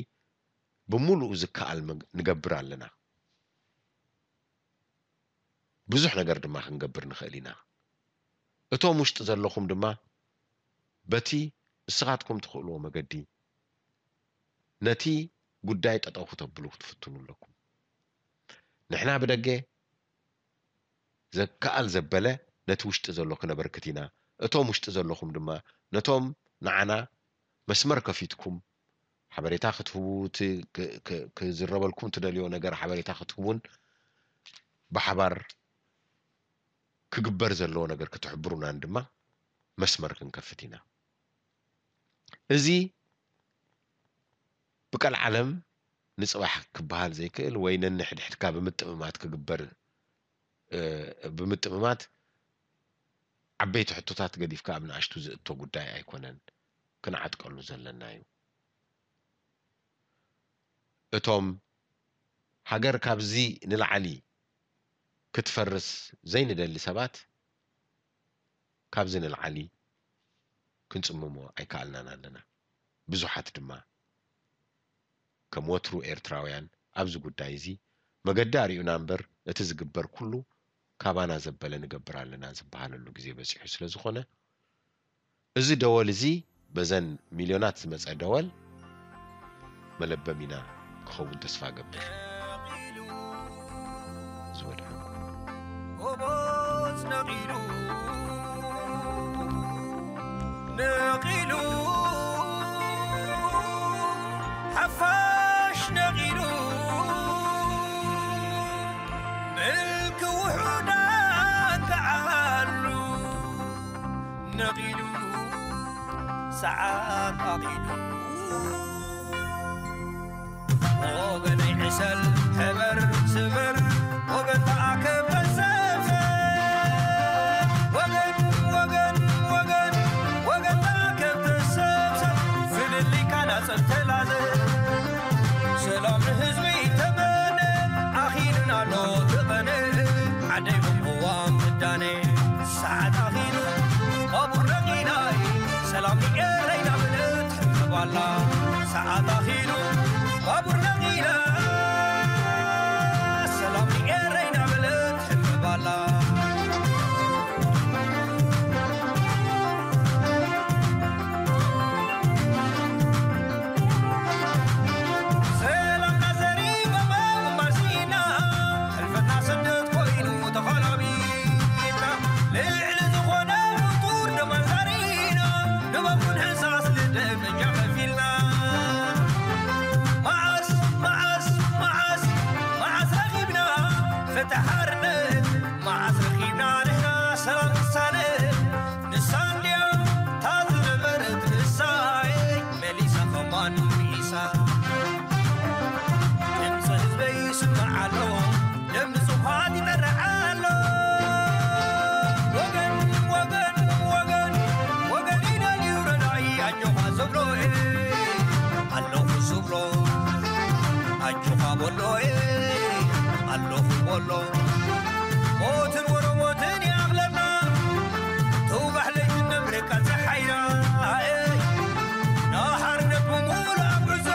ብምሉኡ ዝከኣል ንገብር ኣለና። ብዙሕ ነገር ድማ ክንገብር ንኽእል ኢና። እቶም ውሽጢ ዘለኹም ድማ በቲ ንስኻትኩም ትኽእልዎ መገዲ ነቲ ጉዳይ ጠጠው ክተብሉ ክትፍትኑ ኣለኩም። ንሕና ብደገ ዘከኣል ዘበለ ነቲ ውሽጢ ዘሎ ክነበርክት ኢና። እቶም ውሽጢ ዘለኹም ድማ ነቶም ንዓና መስመር ከፊትኩም ሓበሬታ ክትህቡ ክዝረበልኩም ትደልዮ ነገር ሓበሬታ ክትህቡን ብሓባር ክግበር ዘለዎ ነገር ክትሕብሩናን ድማ መስመር ክንከፍት ኢና። እዚ ብቀልዓለም ንጽባሕ ክበሃል ዘይክእል ወይ ነንሕድሕድካ ብምጥምማት ክግበር፣ እ፣ ብምጥምማት ዓበይቲ ሕቶታት ገዲፍካ ኣብ ንኣሽቱ ዝእቶ ጉዳይ ኣይኮነን፣ ክንዓጥቀሉ ዘለና እዩ። እቶም ሃገር ካብዚ ንላዕሊ ክትፈርስ ዘይንደሊ ሰባት፣ ካብዚ ንላዕሊ ክንጽምሞ ኣይከኣልናን ኣለና። ብዙሓት ድማ ከም ወትሩ ኤርትራውያን ኣብዚ ጉዳይ እዚ መገዲ ኣርእዩና እምበር፣ እቲ ዝግበር ኩሉ ካባና ዘበለ ንገብር ኣለና ዝበሃለሉ ግዜ በጺሑ ስለ ዝኾነ፣ እዚ ደወል እዚ በዘን ሚልዮናት ዝመጸ ደወል መለበሚና ክኸውን ተስፋ እገብር። ዝወድዓኩም። ጎቦዝ ነቒሉ፣ ነቒሉ፣ ሓፋሽ ነቒሉ፣ ምልኪ ውሑዳን ከዓሉ ነቒሉ፣ ሰዓት ኣኺሉ። ወገነይ ዕሰል ሕበር ስበር፣ ወገን ተኣከብ ተሰብሰብ። ወገን፣ ወገን፣ ወገን፣ ወገን ተኣከብ ተሰብሰብ። ፍልልይካ ናጸብ ተላዘብ። ሰላም ንህዝቢ ተመነ፣ ኣኺሉና ኣሎ ትቐነ። ዓደይ ቅዋም ትዳነ። ሰዓት ኣኺሉ፣ ባቡር ነቒላ፣ ሰላም ንኤረይ እናበለት ትሕምባላ። ሰዓት ኣኺሉ፣ ባቡር ነቒላ፣ ሰላም ንኤረይ እናበለት ትሕምባላ። ሰላምና ዘሪበማ ግንባር ስኢና፣ ሕልፈትና ስደት ኮይኑ ተኾላቢና፣ ልዕሊ ዝኾነ ፍጡር ደም ኣንዛሪና፣ ንበኩን ህሳስ ልደት በጃ ከፊልና። መዓስ፣ መዓስ፣ መዓስ፣ መዓስ ረኺብና ፍትሒ ሓርነት፣ መዓስ ረኺብና ንሕና ሰላም ቅሳነት፣ ንሳ እንድያ እታ ዝነበረት ንሳይ፣ መሊሳ ከማን ሚኢሳ። ድምፂ ህዝበይ ይስማዕ ኣሎ፣ ደም ንጹሃት ይጠርዕ ኣሎ። ወገን፣ ወገን፣ ወገን፣ ወገን ይደልዩ ረዳኢ ኣጆኻ ዘብሎ፣ ኣለኹ ዝብሎ፣ ኣጆኻ በሎ፣ ኣለኹ በሎ። ሞትን ወረሞትን ይኣኽለና፣ ተውባሕ ለይቲ ነብርቃ ጸሓይና፣ ንሓርነት ብምሉእ ኣብ ጉዕዞ፣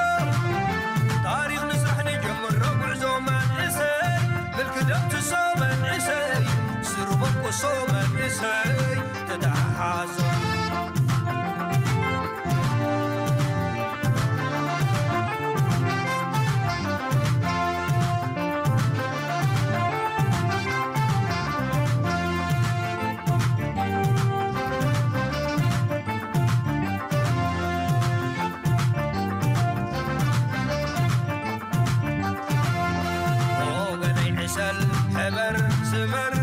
ታሪኽ ንስራሕ ንጀምሮ ጉዕዞ መንእሰይ፣ ምልኪ ደምስሶ መንእሰይ፣ ስሩ በቁሶ መንእሰይ፣ ተተሓሓዞ። ወገነይ ዕሰል ሕበር ስመር፣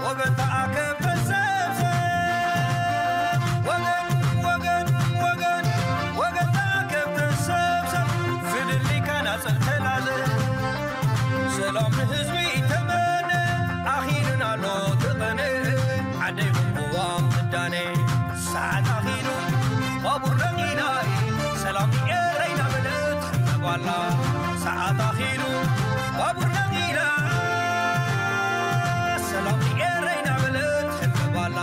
ወገን ተኣከብ ተሰብሰብ። ወገን፣ ወገን፣ ወገን፣ ወገን ተኣከብ ተሰብሰብ። ፍልልይካ ናጸብ ተላዘብ። ሰላም ንህዝቢ ተመነ፣ ኣኺሉና ኣሎ ትቐነ። ዓደይ ቅዋም ትዳነ። ሰዓት ኣኺሉ፣ ባቡር ነቒላ፣ ሰላም ንኤረይ እናበለት ትሕምባላ። ሰዓት ኣኺሉ፣ ባቡር ነቒላ፣ ሰላም ንኤረይ እናበለት ትሕምባላ።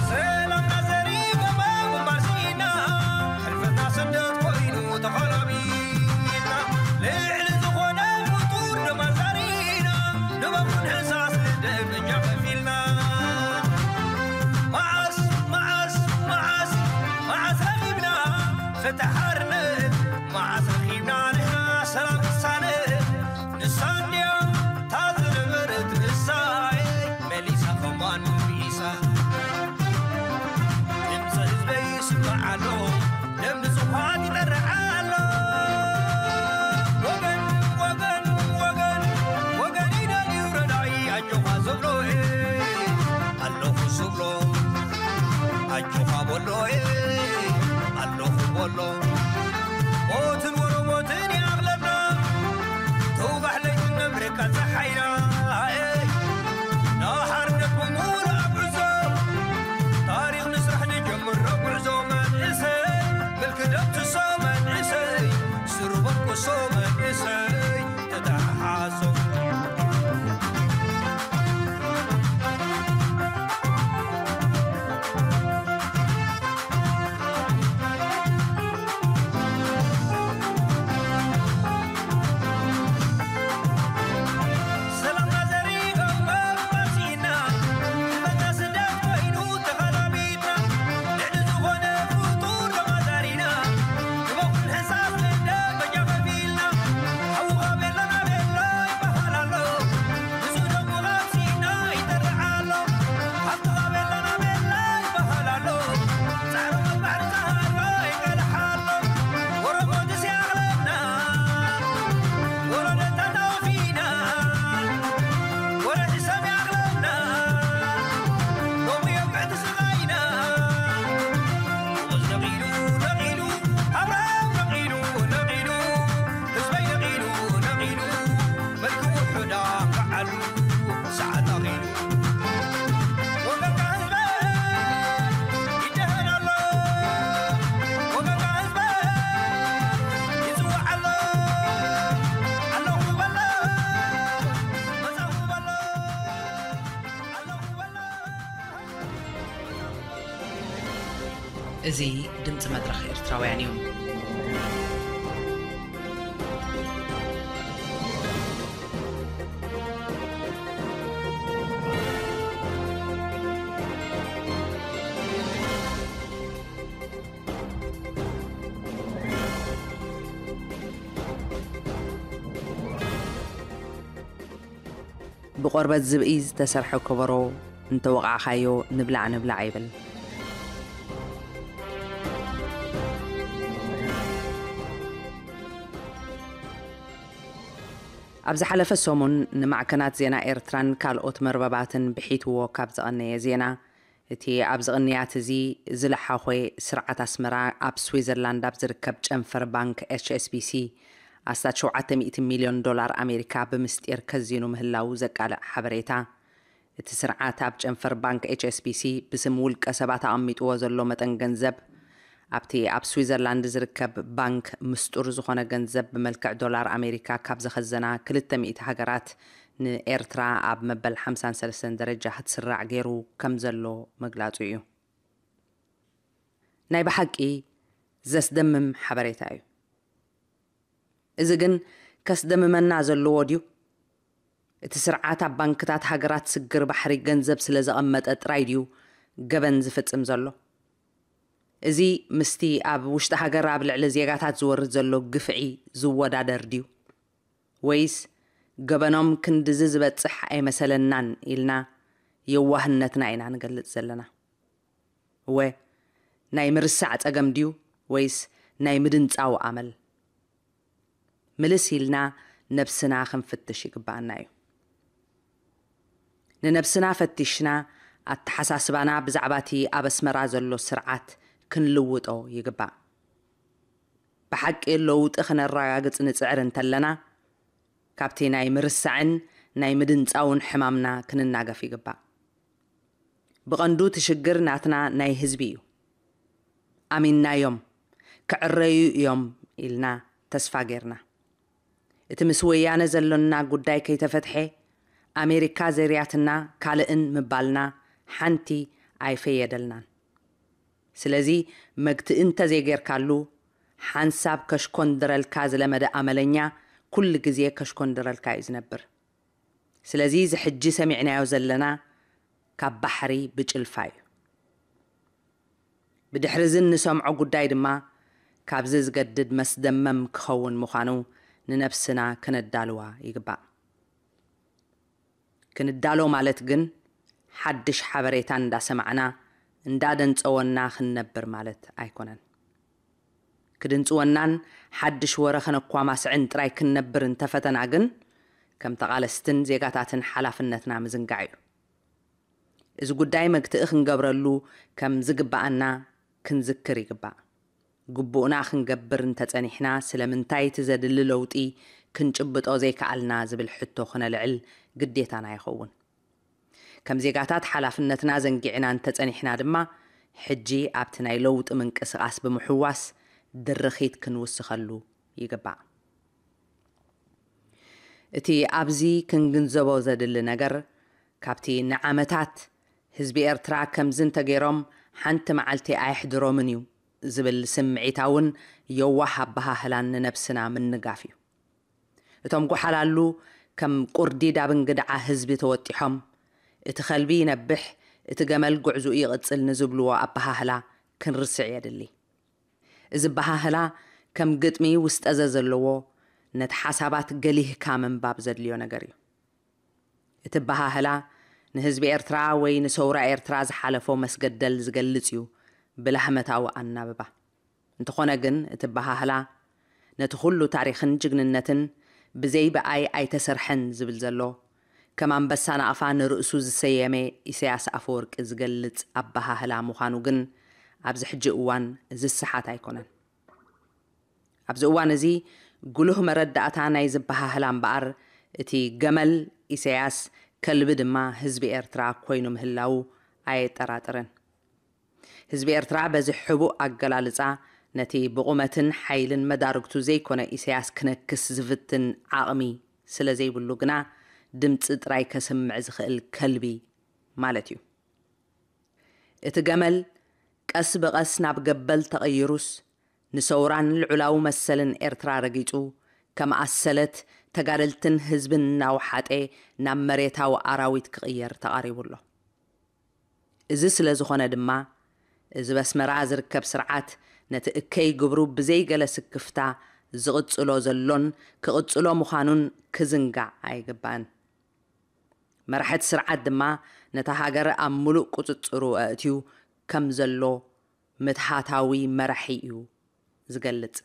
ሰላምና ዘሪበማ ግንባር ስኢና፣ ሕልፈትና ስደት ኮይኑ ተኾላቢና፣ ልዕሊ ዝኾነ ፍጡር ደም ኣንዛሪና፣ ንበኩን ህሳስ ልደት በጃ ከፊልና። መዓስ፣ መዓስ፣ መዓስ፣ መዓስ ረኺብና ፍትሒ ሓርነት፣ መዓስ ረኺብና ንሕና ሰላም ቅሳነት፣ ንሳ እንድያ እታ ዝነበረት ንሳይ፣ መሊሳ ከማን ሚኢሳ። ድምፂ ህዝበይ ይስማዕ ኣሎ፣ ደም ንጹሃት ይጠርዕ ኣሎ። ወገን፣ ወገን፣ ወገን፣ ወገን ሞትን ወረሞትን ይኣኽለና፣ ተውጋሕ ለይትን ነብርቃ ጸሓይና፣ ኤይ፣ ንሓርነት ብምሉእ ኣብ ጉዕዞ፣ ታሪኽ ንስራሕ ንጀምሮ ጉዕዞ መንእሰይ፣ ምልኪ ደምስሶ መንእሰይ፣ ስሩ በቁሶ መንእሰይ፣ ተተሓሓዞ። እዚ ድምፂ መድረኽ ኤርትራውያን እዩ። ብቆርበት ዝብኢ ዝተሰርሐ ከበሮ እንተወቓዕካዮ ንብላዕ ንብላዕ ይብል። ኣብ ዝሓለፈ ሰሙን ንማዕከናት ዜና ኤርትራን ካልኦት መርበባትን ብሒትዎ ካብ ዘቐነየ ዜና፣ እቲ ኣብዚ ቅንያት እዚ ዝለሓኾ ስርዓት ኣስመራ ኣብ ስዊዘርላንድ ኣብ ዝርከብ ጨንፈር ባንክ ኤች ኤስ ቢ ሲ ኣስታት ሸውዓተ ሚእቲ ሚልዮን ዶላር ኣሜሪካ ብምስጢር ከዚኑ ምህላዉ ዘቃልዕ ሓበሬታ፣ እቲ ስርዓት ኣብ ጨንፈር ባንክ ኤች ኤስ ቢ ሲ ብስም ውልቀ ሰባት ኣቐሚጥዎ ዘሎ መጠን ገንዘብ፣ ኣብቲ ኣብ ስዊዘርላንድ ዝርከብ ባንክ ምስጡር ዝኾነ ገንዘብ ብመልክዕ ዶላር ኣሜሪካ ካብ ዘኸዘና ክልተ ሚእቲ ሃገራት ንኤርትራ ኣብ መበል ሓምሳን ሰለስተን ደረጃ ክትስራዕ ገይሩ ከም ዘሎ ምግላጹ እዩ። ናይ ብሓቂ ዘስደምም ሓበሬታ እዩ። እዚ ግን ከስደምመና ዘለዎ ድዩ? እቲ ስርዓት ኣብ ባንክታት ሃገራት ስግር ባሕሪ ገንዘብ ስለ ዘቐመጠ ጥራይ ድዩ ገበን ዝፍጽም ዘሎ? እዚ ምስቲ ኣብ ውሽጢ ሃገር ኣብ ልዕሊ ዜጋታት ዝወርድ ዘሎ ግፍዒ ዝወዳደር ድዩ? ወይስ ገበኖም ክንድዚ ዝበጽሕ ኣይመሰለናን ኢልና የዋህነትና ኢና ንገልጽ ዘለና? እወ፣ ናይ ምርሳዕ ጸገም ድዩ ወይስ ናይ ምድንጻው ኣመል? ምልስ ኢልና ነብስና ክንፍትሽ ይግብኣና እዩ። ንነብስና ፈቲሽና፣ ኣተሓሳስባና ብዛዕባ እቲ ኣብ ኣስመራ ዘሎ ስርዓት ክንልውጦ ይግባእ። ብሓቂ ለውጢ ክነረጋግጽ ንጽዕር እንተለና፣ ካብቲ ናይ ምርሳዕን ናይ ምድንጻውን ሕማምና ክንናገፍ ይግባእ። ብቐንዱ እቲ ሽግር ናትና ናይ ህዝቢ እዩ። ኣሚንናዮም፣ ክዕረዩ እዮም ኢልና ተስፋ ጌርና። እቲ ምስ ወያነ ዘሎና ጉዳይ ከይተፈትሐ፣ ኣሜሪካ ዘርያትና ካልእን ምባልና ሓንቲ ኣይፈየደልናን። ስለዚ መግትኢ እንተዘይጌርካሉ፣ ሓንሳብ ከሽኮንድረልካ ዝለመደ ኣመለኛ ኩሉ ግዜ ከሽኮንድረልካ እዩ ዝነብር። ስለዚ እዚ ሕጂ ሰሚዕናዮ ዘለና ካብ ባሕሪ ብጭልፋ እዩ። ብድሕሪ እዚ እንሰምዖ ጉዳይ ድማ ካብዚ ዝገድድ መስደመም ክኸውን ምዃኑ ንነብስና ክነዳልዋ ይግባእ። ክንዳሎ ማለት ግን ሓድሽ ሓበሬታ እንዳሰማዕና እንዳደንጸወና ክንነብር ማለት ኣይኮነን። ክድንጽወናን ሓድሽ ወረ ከነኳማስዕን ጥራይ ክንነብር እንተፈተና ግን፣ ከም ተቓለስትን ዜጋታትን ሓላፍነትና ምዝንጋዕ እዩ። እዚ ጉዳይ መግትኢ ክንገብረሉ ከም ዝግብኣና ክንዝክር ይግባእ። ግቡእና ክንገብር እንተጸኒሕና፣ ስለምንታይ እቲ ዘድሊ ለውጢ ክንጭብጦ ዘይከኣልና ዝብል ሕቶ ክነልዕል ግዴታና ይኸውን። ከም ዜጋታት ሓላፍነትና ዘንጊዕና እንተጸኒሕና ድማ፣ ሕጂ ኣብቲ ናይ ለውጢ ምንቅስቓስ ብምሕዋስ ድርኺት ክንውስኸሉ ይግባእ። እቲ ኣብዚ ክንግንዘቦ ዘድሊ ነገር፣ ካብቲ ንዓመታት ህዝቢ ኤርትራ ከምዚ እንተገይሮም ሓንቲ መዓልቲ ኣየሕድሮምን እዩ ዝብል ስምዒታውን የዋህ ኣበሃህላን ንነብስና ምንጋፍ እዩ። እቶም ጓሓላሉ ከም ቁርዲድ ኣብ እንግድዓ ህዝቢ ተወጢሖም፣ እቲ ከልቢ ይነብሕ፣ እቲ ገመል ጉዕዝኡ ይቕጽል ንዝብልዎ ኣበሃህላ ክንርስዕ የድሊ። እዚ ኣበሃህላ ከም ግጥሚ ውስጠዘ ዘለዎ፣ ነቲ ሓሳባት ገሊህካ ምንባብ ዘድልዮ ነገር እዩ። እቲ ኣበሃህላ ንህዝቢ ኤርትራ ወይ ንሰውራ ኤርትራ ዝሓለፎ መስገደል ዝገልጽ እዩ ብላህመታዊ ኣናብባ። እንተኾነ ግን እቲ ኣበሃህላ ነቲ ኩሉ ታሪኽን ጅግንነትን ብዘይ ብኣይ ኣይተሰርሐን ዝብል ዘሎ፣ ከም ኣንበሳ ናቕፋ ንርእሱ ዝሰየመ ኢሳያስ ኣፈወርቂ ዝገልጽ ኣበሃህላ ምዃኑ ግን ኣብዚ ሕጂ እዋን ዝሰሓት ኣይኮነን። ኣብዚ እዋን እዚ ጉሉህ መረዳእታ ናይ ዝበሃህላ እምበኣር፣ እቲ ገመል ኢሳያስ፣ ከልቢ ድማ ህዝቢ ኤርትራ ኮይኑ ምህላዉ ኣየጠራጥርን። ህዝቢ ኤርትራ በዚ ሕቡእ ኣገላልጻ ነቲ ብቑመትን ሓይልን መዳርግቱ ዘይኮነ ኢሳያስ ክነክስ ዝፍትን ዓቕሚ ስለ ዘይብሉ ግና፣ ድምጺ ጥራይ ከስምዕ ዝኽእል ከልቢ ማለት እዩ። እቲ ገመል ቀስ ብቐስ ናብ ገበል ተቐይሩስ፣ ንሰውራን ልዑላዊ መሰልን ኤርትራ ረጊጹ፣ ከም ኣሰለት ተጋደልትን ህዝብን እናወሓጠ ናብ መሬታዊ ኣራዊት ክቕየር ተቓሪቡ ኣሎ። እዚ ስለ ዝኾነ ድማ፣ እዚ በስመራ ዝርከብ ስርዓት ነቲ እከይ ግብሩ ብዘይ ገለ ስክፍታ ዝቕጽሎ ዘሎን ክቕጽሎ ምዃኑን ክዝንጋዕ ኣይግባእን። መራሕቲ ስርዓት ድማ ነታ ሃገር ኣብ ምሉእ ቁጽጽሩ ኣእትዩ ከም ዘሎ ምትሃታዊ መራሒ እዩ ዝገልጽ።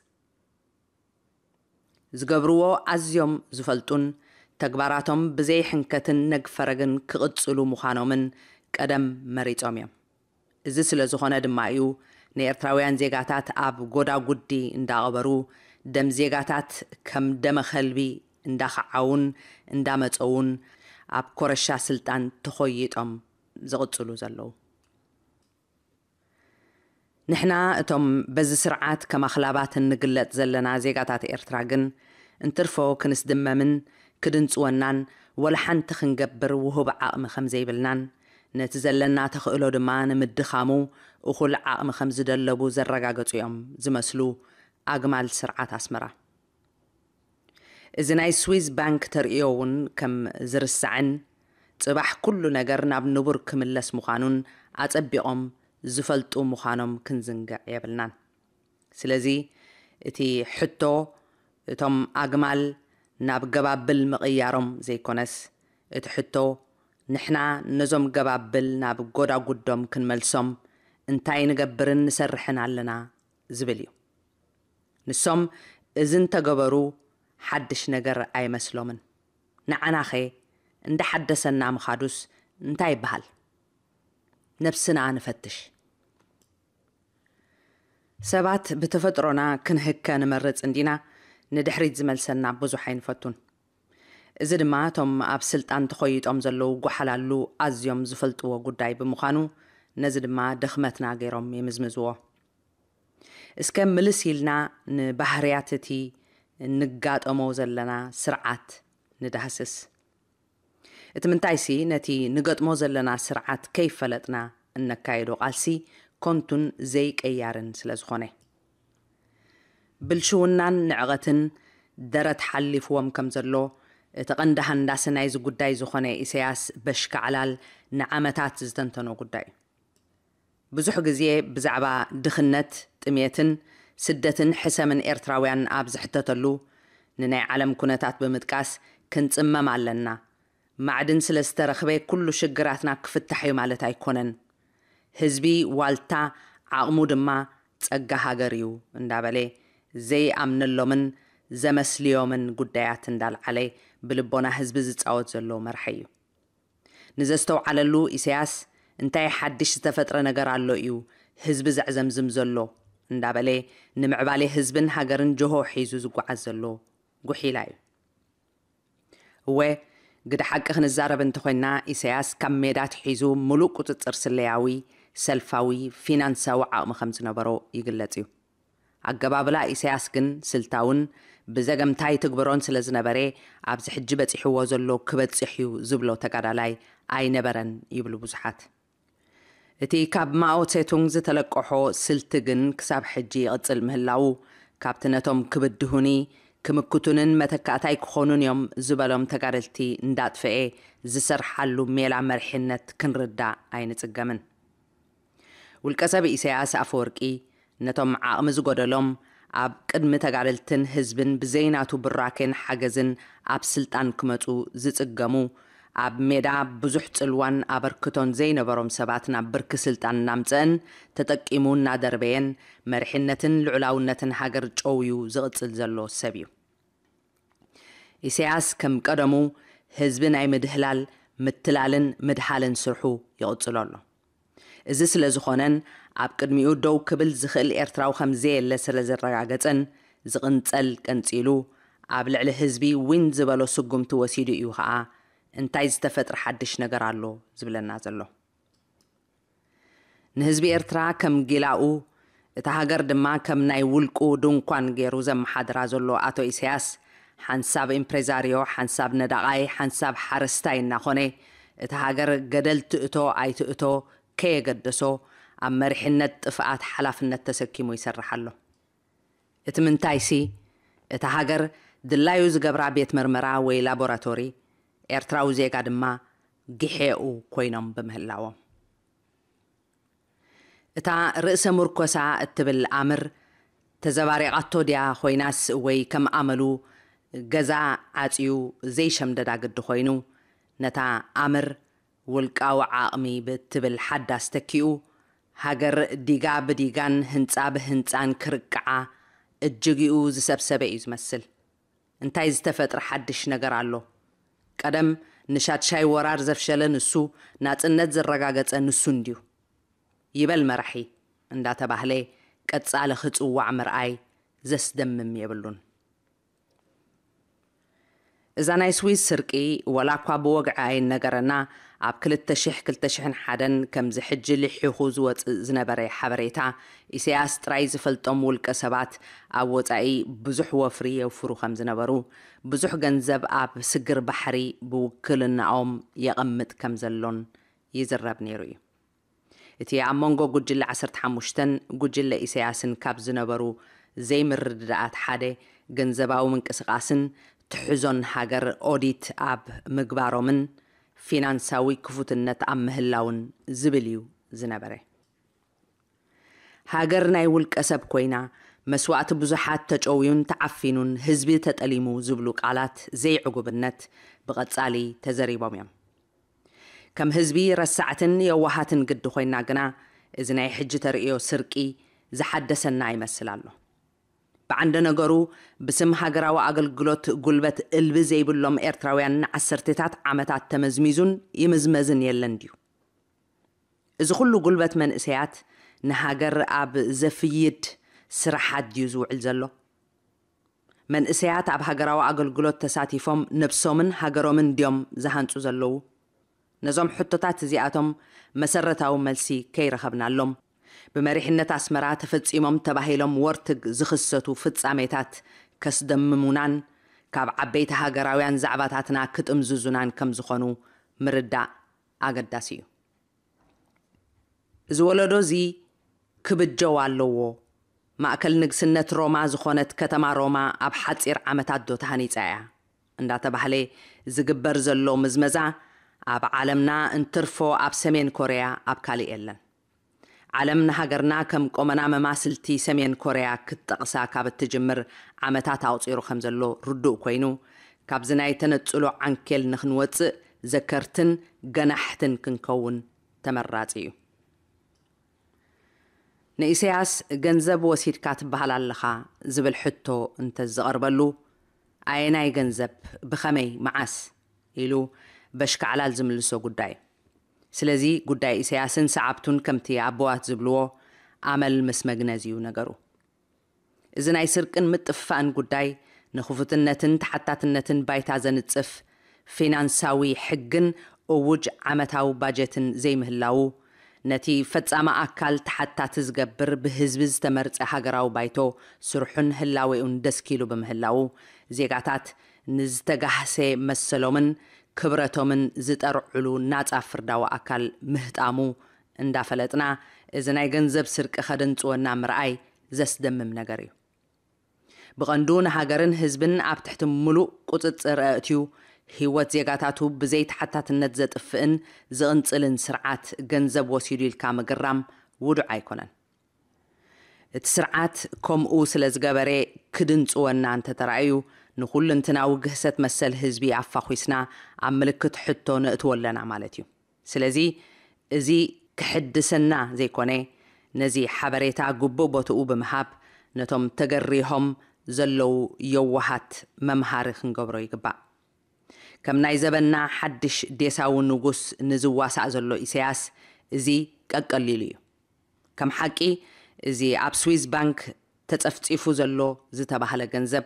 ዝገብርዎ ኣዝዮም ዝፈልጡን፣ ተግባራቶም ብዘይ ሕንከትን ነግፈረግን ክቕጽሉ ምዃኖምን ቀደም መሪጾም እዮም። እዚ ስለ ዝኾነ ድማ እዩ ንኤርትራውያን ዜጋታት ኣብ ጎዳጉዲ እንዳቐበሩ፣ ደም ዜጋታት ከም ደመ ከልቢ እንዳኸዓዉን እንዳመጸዉን ኣብ ኮረሻ ስልጣን ተኾይጦም ዝቕጽሉ ዘለዉ። ንሕና እቶም በዚ ስርዓት ከም ኣኽላባት እንግለጽ ዘለና ዜጋታት ኤርትራ ግን፣ እንትርፎ ክንስድመምን ክድንጽወናን ወላ ሓንቲ ክንገብር ውሁብ ዓቕሚ ከም ዘይብልናን፣ ነቲ ዘለና ተኽእሎ ድማ ንምድኻሙ እኹል ዓቕሚ ከም ዝደለቡ ዘረጋገጹ እዮም ዝመስሉ ኣግማል ስርዓት ኣስመራ። እዚ ናይ ስዊዝ ባንክ ተርእዮ እውን ከም ዝርሳዕን፣ ጽባሕ ኩሉ ነገር ናብ ንቡር ክምለስ ምዃኑን ኣጸቢቖም ዝፈልጡ ምዃኖም ክንዝንግዕ የብልናን። ስለዚ እቲ ሕቶ፣ እቶም ኣግማል ናብ ገባብል ምቕያሮም ዘይኮነስ፣ እቲ ሕቶ፣ ንሕና ነዞም ገባብል ናብ ጎዳጉዶም ክንመልሶም እንታይ ንገብርን ንሰርሕን ኣለና ዝብል እዩ። ንሶም እዚ እንተገበሩ ሓድሽ ነገር ኣይመስሎምን። ንዓናኸ እንዳሓደሰና ምኻዱስ እንታይ ይበሃል? ነብስና ንፈትሽ። ሰባት ብተፈጥሮና ክንህከ ንመርጽ እንዲና፣ ንድሕሪት ዝመልሰና ብዙሕ ኣይንፈቱን። እዚ ድማ እቶም ኣብ ስልጣን ተኾይጦም ዘለዉ ጓሓላሉ ኣዝዮም ዝፈልጥዎ ጉዳይ ብምዃኑ፣ ነዚ ድማ ድኽመትና ገይሮም ይምዝምዝዎ። እስከ ምልስ ኢልና ንባህርያት እቲ እንጋጠሞ ዘለና ስርዓት ንዳህስስ። እቲ ምንታይሲ ነቲ ንገጥሞ ዘለና ስርዓት ከይፈለጥና እነካየዶ ቃልሲ ኮንቱን ዘይቀያርን ስለ ዝኾነ። ብልሽውናን ንዕቐትን ደረት ሓሊፍዎም ከም ዘሎ፣ እቲ ቀንዲ ሃንዳሲ ናይዚ ጉዳይ ዝኾነ ኢሳያስ በሽካዕላል ንዓመታት ዝተንተኖ ጉዳይ እዩ። ብዙሕ ግዜ ብዛዕባ ድኽነት፣ ጥሜትን ስደትን ሕሰምን ኤርትራውያን ኣብ ዝሕተተሉ፣ ንናይ ዓለም ኩነታት ብምጥቃስ፣ ክንጽመም ኣለና። ማዕድን ስለ ዝተረኽበ ኩሉ ሽግራትና ክፍታሕ እዩ ማለት ኣይኮነን። ህዝቢ ዋልታ፣ ዓቕሙ ድማ ጸጋ ሃገር እዩ እንዳበለ፣ ዘይኣምነሎምን ዘመስልዮምን ጉዳያት እንዳልዓለ ብልቦና ህዝቢ ዝጻወት ዘሎ መራሒ እዩ። ንዘስተውዓለሉ ኢሳያስ፣ እንታይ ሓድሽ ዝተፈጥረ ነገር ኣሎ እዩ ህዝቢ ዘዕዘምዝም ዘሎ እንዳበለ ንምዕባሌ ህዝብን ሃገርን ጆሆ ሒዙ ዝጓዓዝ ዘሎ ጉሒላ እዩ። እወ፣ ግደ ሓቂ ክንዛረብ እንተኾይና፣ ኢሳያስ ካብ ሜዳ ኣትሒዙ ምሉእ ቁጽጽር ስለያዊ፣ ሰልፋዊ፣ ፊናንሳዊ ዓቕሚ ከም ዝነበሮ ይግለጽ እዩ። ኣገባብላ ኢሳያስ ግን ስልታውን ብዘገምታ ይትግብሮን ስለ ዝነበረ፣ ኣብዚ ሕጂ በጺሕዎ ዘሎ ክበጽሕ እዩ ዝብሎ ተጋዳላይ ኣይነበረን ይብሉ ብዙሓት። እቲ ካብ ማኦ ሴቱንግ ዝተለቀሖ ስልቲ ግን ክሳብ ሕጂ ይቕጽል ምህላዉ፣ ካብቲ ነቶም ክብድሁኒ፣ ክምክቱንን መተካእታይ ክኾኑን እዮም ዝበሎም ተጋደልቲ እንዳጥፈኤ ዝሰርሓሉ ሜላ መሪሕነት ክንርዳእ ኣይንጽገምን። ውልቀሰብ ኢሳያስ ኣፈወርቂ ነቶም ዓቕሚ ዝጎደሎም፣ ኣብ ቅድሚ ተጋደልትን ህዝብን ብዘይናቱ ብራኬን ሓገዝን ኣብ ስልጣን ክመጹ ዝጽገሙ፣ ኣብ ሜዳ ብዙሕ ጽልዋን ኣበርክቶን ዘይነበሮም ሰባት ናብ ብርኪ ስልጣን እናምጸእን ተጠቂሙ እናደርበየን መሪሕነትን ልዑላውነትን ሃገር ጨውዩ ዝቕጽል ዘሎ ሰብ እዩ። ኢሳያስ ከም ቀደሙ ህዝቢ ናይ ምድህላል፣ ምትላልን ምድሃልን ስርሑ ይቕጽሎ ኣሎ። እዚ ስለ ዝኾነን ኣብ ቅድሚኡ ደው ክብል ዝኽእል ኤርትራዊ ከም ዘየለ ስለ ዘረጋገጸን ዝቕንጸል ቀንጺሉ ኣብ ልዕሊ ህዝቢ ዊን ዝበሎ ስጉምቲ ወሲዱ እዩ ኸኣ እንታይ ዝተፈጥረ ሓድሽ ነገር ኣሎ ዝብለና ዘሎ። ንህዝቢ ኤርትራ ከም ጊላኡ፣ እታ ሃገር ድማ ከም ናይ ውልቁ ድንኳን ገይሩ ዘመሓድራ ዘሎ ኣቶ ኢሳያስ፣ ሓንሳብ ኢምፕሬዛርዮ፣ ሓንሳብ ነዳቓይ፣ ሓንሳብ ሓረስታይ እናኾነ፣ እታ ሃገር ገደል ትእቶ ኣይትእቶ ከየገደሶ፣ ኣብ መሪሕነት ጥፍኣት ሓላፍነት ተሰኪሙ ይሰርሕ ኣሎ። እቲ ምንታይሲ፣ እታ ሃገር ድላዩ ዝገብራ ቤት መርመራ ወይ ላቦራቶሪ፣ ኤርትራዊ ዜጋ ድማ ግሔኡ ኮይኖም ብምህላዎም። እታ ርእሰ ምርኮሳ እትብል ኣምር ተዘባሪቓቶ ድያ ኮይናስ ወይ ከም ኣመሉ ገዛ ዓጽዩ ዘይሸምደዳ ግዲ ኮይኑ ነታ ኣምር ውልቃዊ ዓቕሚ ብእትብል ሓዳስ ተኪኡ ሃገር ዲጋ ብዲጋን ህንጻ ብህንጻን ክርቅዓ እጅጊኡ ዝሰብሰበ እዩ ዝመስል። እንታይ ዝተፈጥረ ሓድሽ ነገር ኣሎ? ቀደም ንሻድሻይ ወራር ዘፍሸለ ንሱ፣ ናጽነት ዘረጋገጸ ንሱ እንድዩ። ይበል መራሒ እንዳተባህለ ቀጻሊ ክጽዋዕ ምርኣይ ዘስደምም የብሉን። እዛ ናይ ስዊስ ስርቂ ወላ እኳ ብወግዒ ኣይነገረና፣ ኣብ ክልተ ሽሕ ክልተ ሽሕን ሓደን ከምዚ ሕጂ ልሒኹ ዝወጽእ ዝነበረ ሓበሬታ፣ ኢሳያስ ጥራይ ዝፈልጦም ውልቀ ሰባት ኣብ ወጻኢ ብዙሕ ወፍሪ የውፍሩ ከም ዝነበሩ፣ ብዙሕ ገንዘብ ኣብ ስግር ባሕሪ ብውክልናኦም የቐምጥ ከም ዘሎን ይዝረብ ነይሩ እዩ። እቲ ኣብ መንጎ ጉጅለ ዓሰርተ ሓሙሽተን ጉጅለ ኢሳያስን ካብ ዝነበሩ ዘይምርድዳኣት ሓደ፣ ገንዘባዊ ምንቅስቓስን ትሕዞን ሃገር ኦዲት ኣብ ምግባሮምን ፊናንሳዊ ክፉትነት ኣብ ምህላውን ዝብል እዩ ዝነበረ። ሃገር ናይ ውልቀ ሰብ ኮይና፣ መስዋእቲ ብዙሓት ተጨውዩን ተዓፊኑን ህዝቢ ተጠሊሙ ዝብሉ ቃላት ዘይዕጉብነት ብቐጻሊ ተዘሪቦም እዮም። ከም ህዝቢ ረሳዕትን የዋሃትን ግዲ ኮይና ግና፣ እዚ ናይ ሕጂ ተርእዮ ስርቂ ዝሓደሰና ይመስል ኣሎ። ብዓንደ ነገሩ፣ ብስም ሃገራዊ ኣገልግሎት ጉልበት እልቢ ዘይብሎም ኤርትራውያን ንዓሰርተታት ዓመታት ተመዝሚዙን ይምዝመዝን የለን ድዩ? እዚ ኩሉ ጉልበት መንእሰያት ንሃገር ኣብ ዘፍይድ ስራሓት ድዩ ዝውዕል ዘሎ? መንእሰያት ኣብ ሃገራዊ ኣገልግሎት ተሳቲፎም ነብሶምን ሃገሮምን ድዮም ዝሃንጹ ዘለዉ? ነዞም ሕቶታት እዚኣቶም መሰረታዊ መልሲ ከይረኸብናሎም፣ ብመሪሕነት ኣስመራ ተፈጺሞም ተባሂሎም ወርትግ ዝኽሰቱ ፍጻሜታት ከስደምሙናን ካብ ዓበይቲ ሃገራውያን ዛዕባታትና ክጥምዝዙናን ከም ዝኾኑ ምርዳእ ኣገዳሲ እዩ። እዚ ወለዶ እዚ ክብጀው ኣለዎ። ማእከል ንግስነት ሮማ ዝኾነት ከተማ ሮማ ኣብ ሓጺር ዓመታት ዶ ተሃኒጻ እያ? እንዳተባህለ ዝግበር ዘሎ ምዝመዛ ኣብ ዓለምና እንትርፎ ኣብ ሰሜን ኮርያ ኣብ ካልእ የለን። ዓለም ንሃገርና ከም ቆመና መማስልቲ ሰሜን ኮርያ ክትጠቕሳ ካብ እትጅምር ዓመታት ኣቑጺሩ ከም ዘሎ ርዱእ ኮይኑ፣ ካብዚ ናይ ተነጽሎ ዓንኬል ንኽንወጽእ ዘከርትን ገናሕትን ክንከውን ተመራጺ እዩ። ንኢሳያስ ገንዘብ ወሲድካ ትበሃል ኣለኻ ዝብል ሕቶ እንተዝቐርበሉ፣ ኣየናይ ገንዘብ፣ ብኸመይ፣ መዓስ ኢሉ በሽካዕላል ዝምልሶ ጉዳይ እዩ። ስለዚ ጉዳይ ኢሳያስን ሰዓብቱን ከምቲ ኣቦዋት ዝብልዎ፣ ኣመል ምስ መግነዝ እዩ ነገሩ። እዚ ናይ ስርቅን ምጥፍፋእን ጉዳይ ንኽፉትነትን ተሓታትነትን ባይታ ዘንጽፍ ፊናንሳዊ ሕግን እውጅ ዓመታዊ ባጀትን ዘይምህላዉ፣ ነቲ ፈጻሚ ኣካል ተሓታቲ ዝገብር ብህዝቢ ዝተመርጸ ሃገራዊ ባይቶ ስርሑን ህላዌኡን ደስኪሉ ብምህላዉ፣ ዜጋታት ንዝተጋህሰ መሰሎምን ክብረቶምን ዝጠርዕሉ ናጻ ፍርዳዊ ኣካል ምህጣሙ እንዳፈለጥና፣ እዚ ናይ ገንዘብ ስርቂ ከደንጽወና ምርኣይ ዘስደምም ነገር እዩ። ብቐንዱ ንሃገርን ህዝብን ኣብ ትሕቲ ምሉእ ቁጽጽር ኣእትዩ፣ ህይወት ዜጋታቱ ብዘይ ተሓታትነት ዘጥፍእን ዝቕንጽልን ስርዓት ገንዘብ ወሲዱ ኢልካ ምግራም ውዱዕ ኣይኮነን። እቲ ስርዓት ከምኡ ስለ ዝገበረ ክድንጽወና እንተተራእዩ፣ ንኹልንትናዊ ግህሰት መሰል ህዝቢ ኣፋኹስና ኣብ ምልክት ሕቶ ነእትዎ ኣለና ማለት እዩ። ስለዚ እዚ ክሕድሰና ዘይኮነ፣ ነዚ ሓበሬታ ግቡእ ቦትኡ ብምሃብ፣ ነቶም ተገሪሆም ዘለዉ የዋሃት መምሃሪ ክንገብሮ ይግባእ። ከም ናይ ዘበንና ሓድሽ ዴሳዊ ንጉስ ንዝዋሳእ ዘሎ ኢሳያስ፣ እዚ ቀቀሊሉ እዩ። ከም ሓቂ፣ እዚ ኣብ ስዊዝ ባንክ ተጸፍጺፉ ዘሎ ዝተባህለ ገንዘብ፣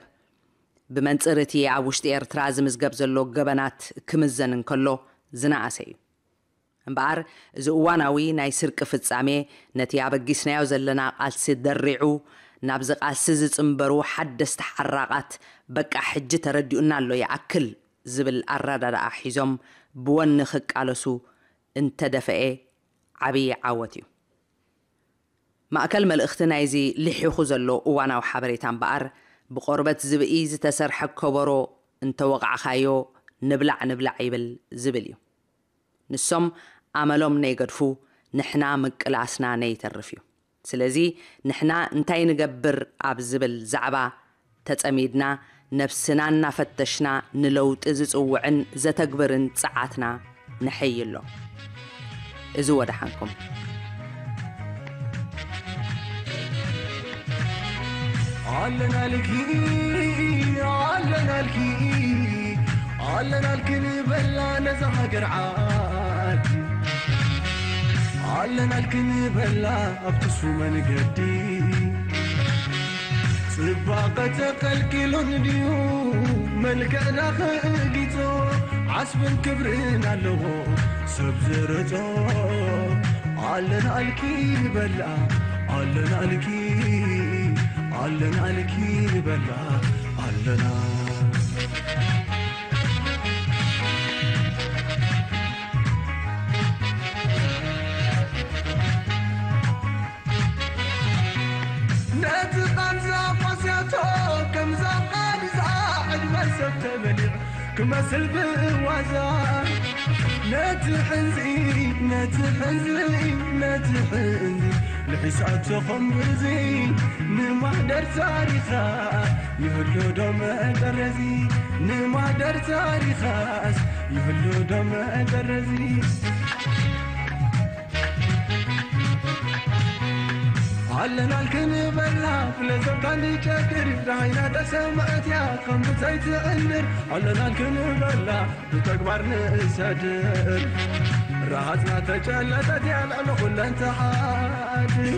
ብመንጽር እቲ ኣብ ውሽጢ ኤርትራ ዝምዝገብ ዘሎ ገበናት ክምዘን እንከሎ ዝነኣሰ እዩ። እምበኣር፣ እዚ እዋናዊ ናይ ስርቂ ፍጻሜ፣ ነቲ ኣበጊስናዮ ዘለና ቃልሲ ደሪዑ፣ ናብዚ ቃልሲ ዝጽንበሩ ሓደስቲ ሓራቓት፣ በቃ ሕጂ ተረዲኡና ኣሎ ይኣክል ዝብል ኣረዳድኣ ሒዞም ብወኒ ክቃለሱ እንተደፈኤ ዓብዪ ዓወት እዩ። ማእከል መልእኽቲ ናይዚ ልሒኹ ዘሎ እዋናዊ ሓበሬታ እምበኣር፣ ብቆርበት ዝብኢ ዝተሰርሐ ከበሮ እንተወቓዕኻዮ ንብላዕ ንብላዕ ይብል ዝብል እዩ። ንሶም ኣመሎም ነይገድፉ፣ ንሕና ምቅላስና ነይተርፍ እዩ። ስለዚ ንሕና እንታይ ንገብር ኣብ ዝብል ዛዕባ ተጸሚድና፣ ነብስና እናፈተሽና ንለውጢ ዝጽውዕን ዘተግብርን ጸዓትና ንሐይሎ። እዚ ወደሓንኩም። ኣለናልኪ፣ ኣለናልኪ፣ ኣለናልኪ ንበላ ነዛ ሃገር ዓዲ። ኣለናልኪ ንበላ ኣብ ትሱ መንገዲ። ጽባቐ ተቐልቂሉን ድዩ መልክዕና ክእጊቶ? ዓስብን ክብርን ኣለዎ ሰብ ዝረጾ። ኣለናልኪ ንበላ፣ ኣለናልኪ፣ ኣለናልኪ ንበላ፣ ኣለና። ነቲ ቃንዛ ቋስያቶ ከምዛ ቃንዛ ዕድመ ሰብ ተበሊዕ ክመስል ብዋዛ። ነቲ ሕንዚ፣ ነቲ ሕንዚ፣ ነቲ ሕንዚ ልሒሳቶ ከምዚ ንማህደር ታሪኻ ይህሉ ዶ መጠረዚ? ንማህደር ታሪኻስ ይህሉ ዶ መጠረዚ? ኣለናልክን በላ ፍለዘብካ ንጨግር ዳሃይና ተሰማእትያ ከም ብታይ ትዕንር። ኣለናልክን በላ ብተግባር ንእሰድር። ረሃጽና ተጨለጠት ያልዕሉ ኩለን ተሓድር።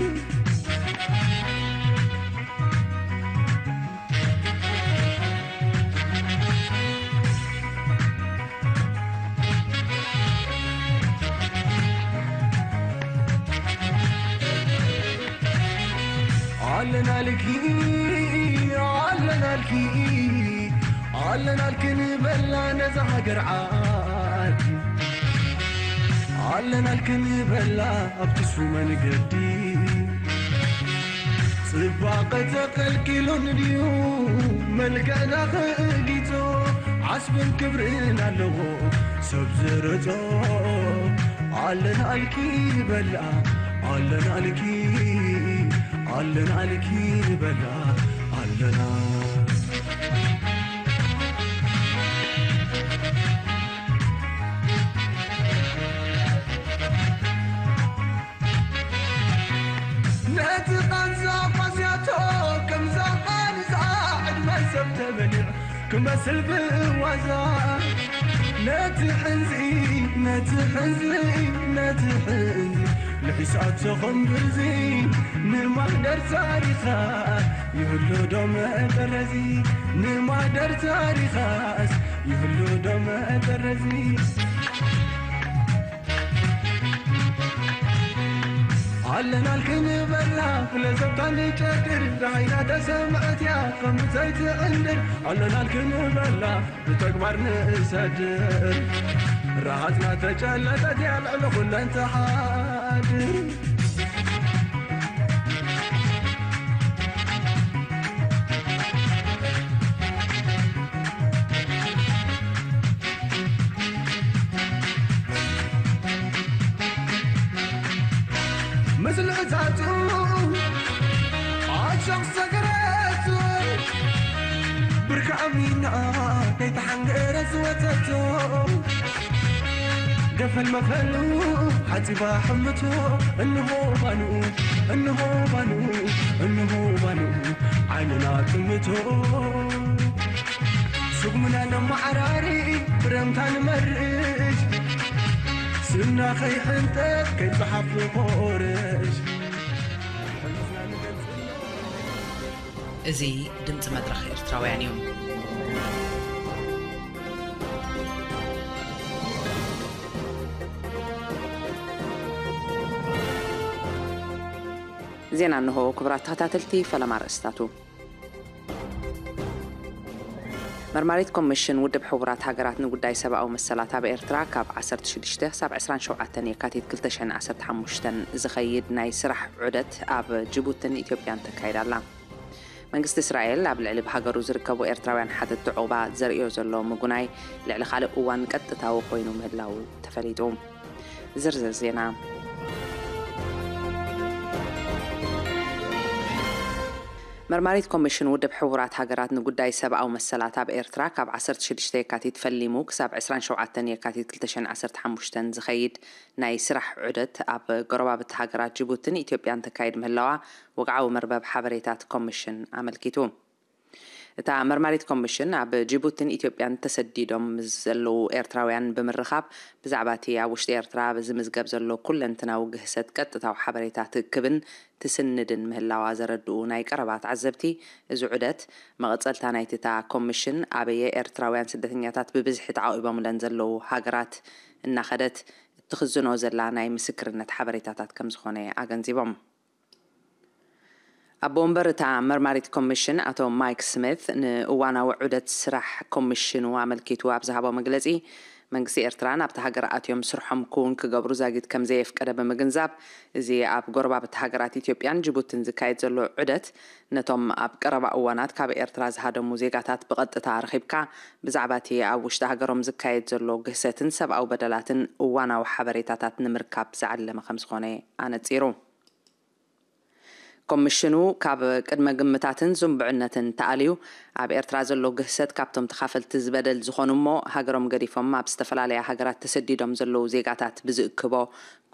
ኣለናልኪ፣ ኣለናልኪ፣ ኣለናልኪ ንበላ ነዛ ሃገር ዓዲ። ኣለናልኪ ንበላ ኣብቲ ሱ መንገዲ። ጽባቐ ተቐልቂሉን ድዩ መልክዕና ክእጊቶ? ዓስብን ክብርን ኣለዎ ሰብ ዝረጾ። ኣለናልኪ በላ፣ ኣለናልኪ፣ ኣለናልኪ በላ፣ ኣለና። ነቲ ቃንዛ ቋስያቶ ከምዛ ቃንዛ ዕድመ ሰብ ተበሊዕ ክመስል ብዋዛ። ነቲ ሕንዚ፣ ነቲ ሕንዚ፣ ነቲ ሕንዚ ልሒሳቶ ኸምዚ ንማህደር ታሪኻ ይህሉ ዶ መጠረዚ? ንማህደር ታሪኻስ ይህሉ ዶ መጠረዚ? ኣለናል ክንበላ ለዘብታ ንጨድር ራይና ተሰምዐት እያ ከምዘይትዕንድር። ኣለናል ክንበላ ብተግባር ንእሰድር። ረሃጽና ተጨለጠት እያ ልዕሊ ኩለን ትሓድር። ምስልዕታቱ ኣሸቕ ሰገረቱ ብርኪ ኣሚና ከይተሓንገረ ዝወተቶ ገፈል መፈሉ ሓፂባ ሕምቶ እንሆ ባንኡ እንሆ ባንኡ እንሆ ባንኡ ዓይንና ጥምቶ ስጉምና ነማዓራሪ ብረምታ ንመርሽ ስና ከይሕንጠት ከይፀሓፍ ንቆርሽ። እዚ ድምፂ መድረኽ ኤርትራውያን እዩ። ዜና እንሆ። ክቡራት ተኸታተልቲ፣ ፈለማ ኣርእስታቱ። መርማሪት ኮሚሽን ውድብ ሕቡራት ሃገራት ንጉዳይ ሰብኣዊ መሰላት ኣብ ኤርትራ ካብ ዓሰርተ ሽዱሽተ ክሳብ ዕስራን ሸውዓተን የካቲት ክልተ ሽሕን ዓሰርተ ሓሙሽተን ዝኸይድ ናይ ስራሕ ዑደት ኣብ ጅቡትን ኢትዮጵያን ተካይዳ ኣላ። መንግስቲ እስራኤል ኣብ ልዕሊ ብሃገሩ ዝርከቡ ኤርትራውያን ሓተቲ ዑቕባ ዘርእዮ ዘሎ ምጉናይ ልዕሊ ካልእ እዋን ቀጥታዊ ኮይኑ ምህላው ተፈሊጡ። ዝርዝር ዜና። መርማሪት ኮሚሽን ውድብ ሕቡራት ሃገራት ንጉዳይ ሰብኣዊ መሰላት ኣብ ኤርትራ ካብ ዓሰርተ ሽዱሽተ የካቲት ፈሊሙ ክሳብ ዕስራን ሸውዓተን የካቲት ክልተ ሽሕን ዓሰርተ ሓሙሽተን ዝኸይድ ናይ ስራሕ ዑደት ኣብ ጎረባብቲ ሃገራት ጅቡትን ኢትዮጵያን ተካይድ ምህላዋ ወግዓዊ መርበብ ሓበሬታት ኮሚሽን ኣመልኪቱ። እታ መርማሪት ኮሚሽን ኣብ ጅቡትን ኢትዮጵያን ተሰዲዶም ምስ ዘለዉ ኤርትራውያን ብምርኻብ ብዛዕባ እቲ ኣብ ውሽጢ ኤርትራ ዝምዝገብ ዘሎ ኩለንትናዊ ግህሰት ቀጥታዊ ሓበሬታ ትእክብን ትስንድን ምህላዋ ዘረድኡ ናይ ቀረባ ተዓዘብቲ፣ እዚ ዑደት መቐጸልታ ናይቲ እታ ኮሚሽን ኣበየ ኤርትራውያን ስደተኛታት ብብዝሒ ተዓቒቦምለን ዘለዉ ሃገራት እናኸደት እትኽዝኖ ዘላ ናይ ምስክርነት ሓበሬታታት ከምዝኾነ ኣገንዚቦም። ኣቦ ወንበር እታ መርማሪት ኮሚሽን ኣቶ ማይክ ስሚት ንእዋናዊ ዑደት ስራሕ ኮሚሽኑ ኣመልኪቱ ኣብ ዝሃቦ መግለጺ፣ መንግስቲ ኤርትራ ናብታ ሃገር ኣትዮም ስርሖም ክውን ክገብሩ ዛጊት ከም ዘየፍቀደ ብምግንዛብ፣ እዚ ኣብ ጎረባብቲ ሃገራት ኢትዮጵያን ጅቡትን ዝካየድ ዘሎ ዑደት ነቶም ኣብ ቀረባ እዋናት ካብ ኤርትራ ዝሃደሙ ዜጋታት ብቐጥታ ረኺብካ ብዛዕባ እቲ ኣብ ውሽጢ ሃገሮም ዝካየድ ዘሎ ግህሰትን ሰብኣዊ በደላትን እዋናዊ ሓበሬታታት ንምርካብ ዝዓለመ ከም ዝኾነ ኣነጺሩ። ኮሚሽኑ ካብ ቅድመ ግምታትን ዝንብዕነትን ተኣልዩ፣ ኣብ ኤርትራ ዘሎ ግህሰት ካብቶም ተኻፈልቲ ዝበደል ዝኾኑ እሞ ሃገሮም ገዲፎም ኣብ ዝተፈላለያ ሃገራት ተሰዲዶም ዘለዉ ዜጋታት ብዝእክቦ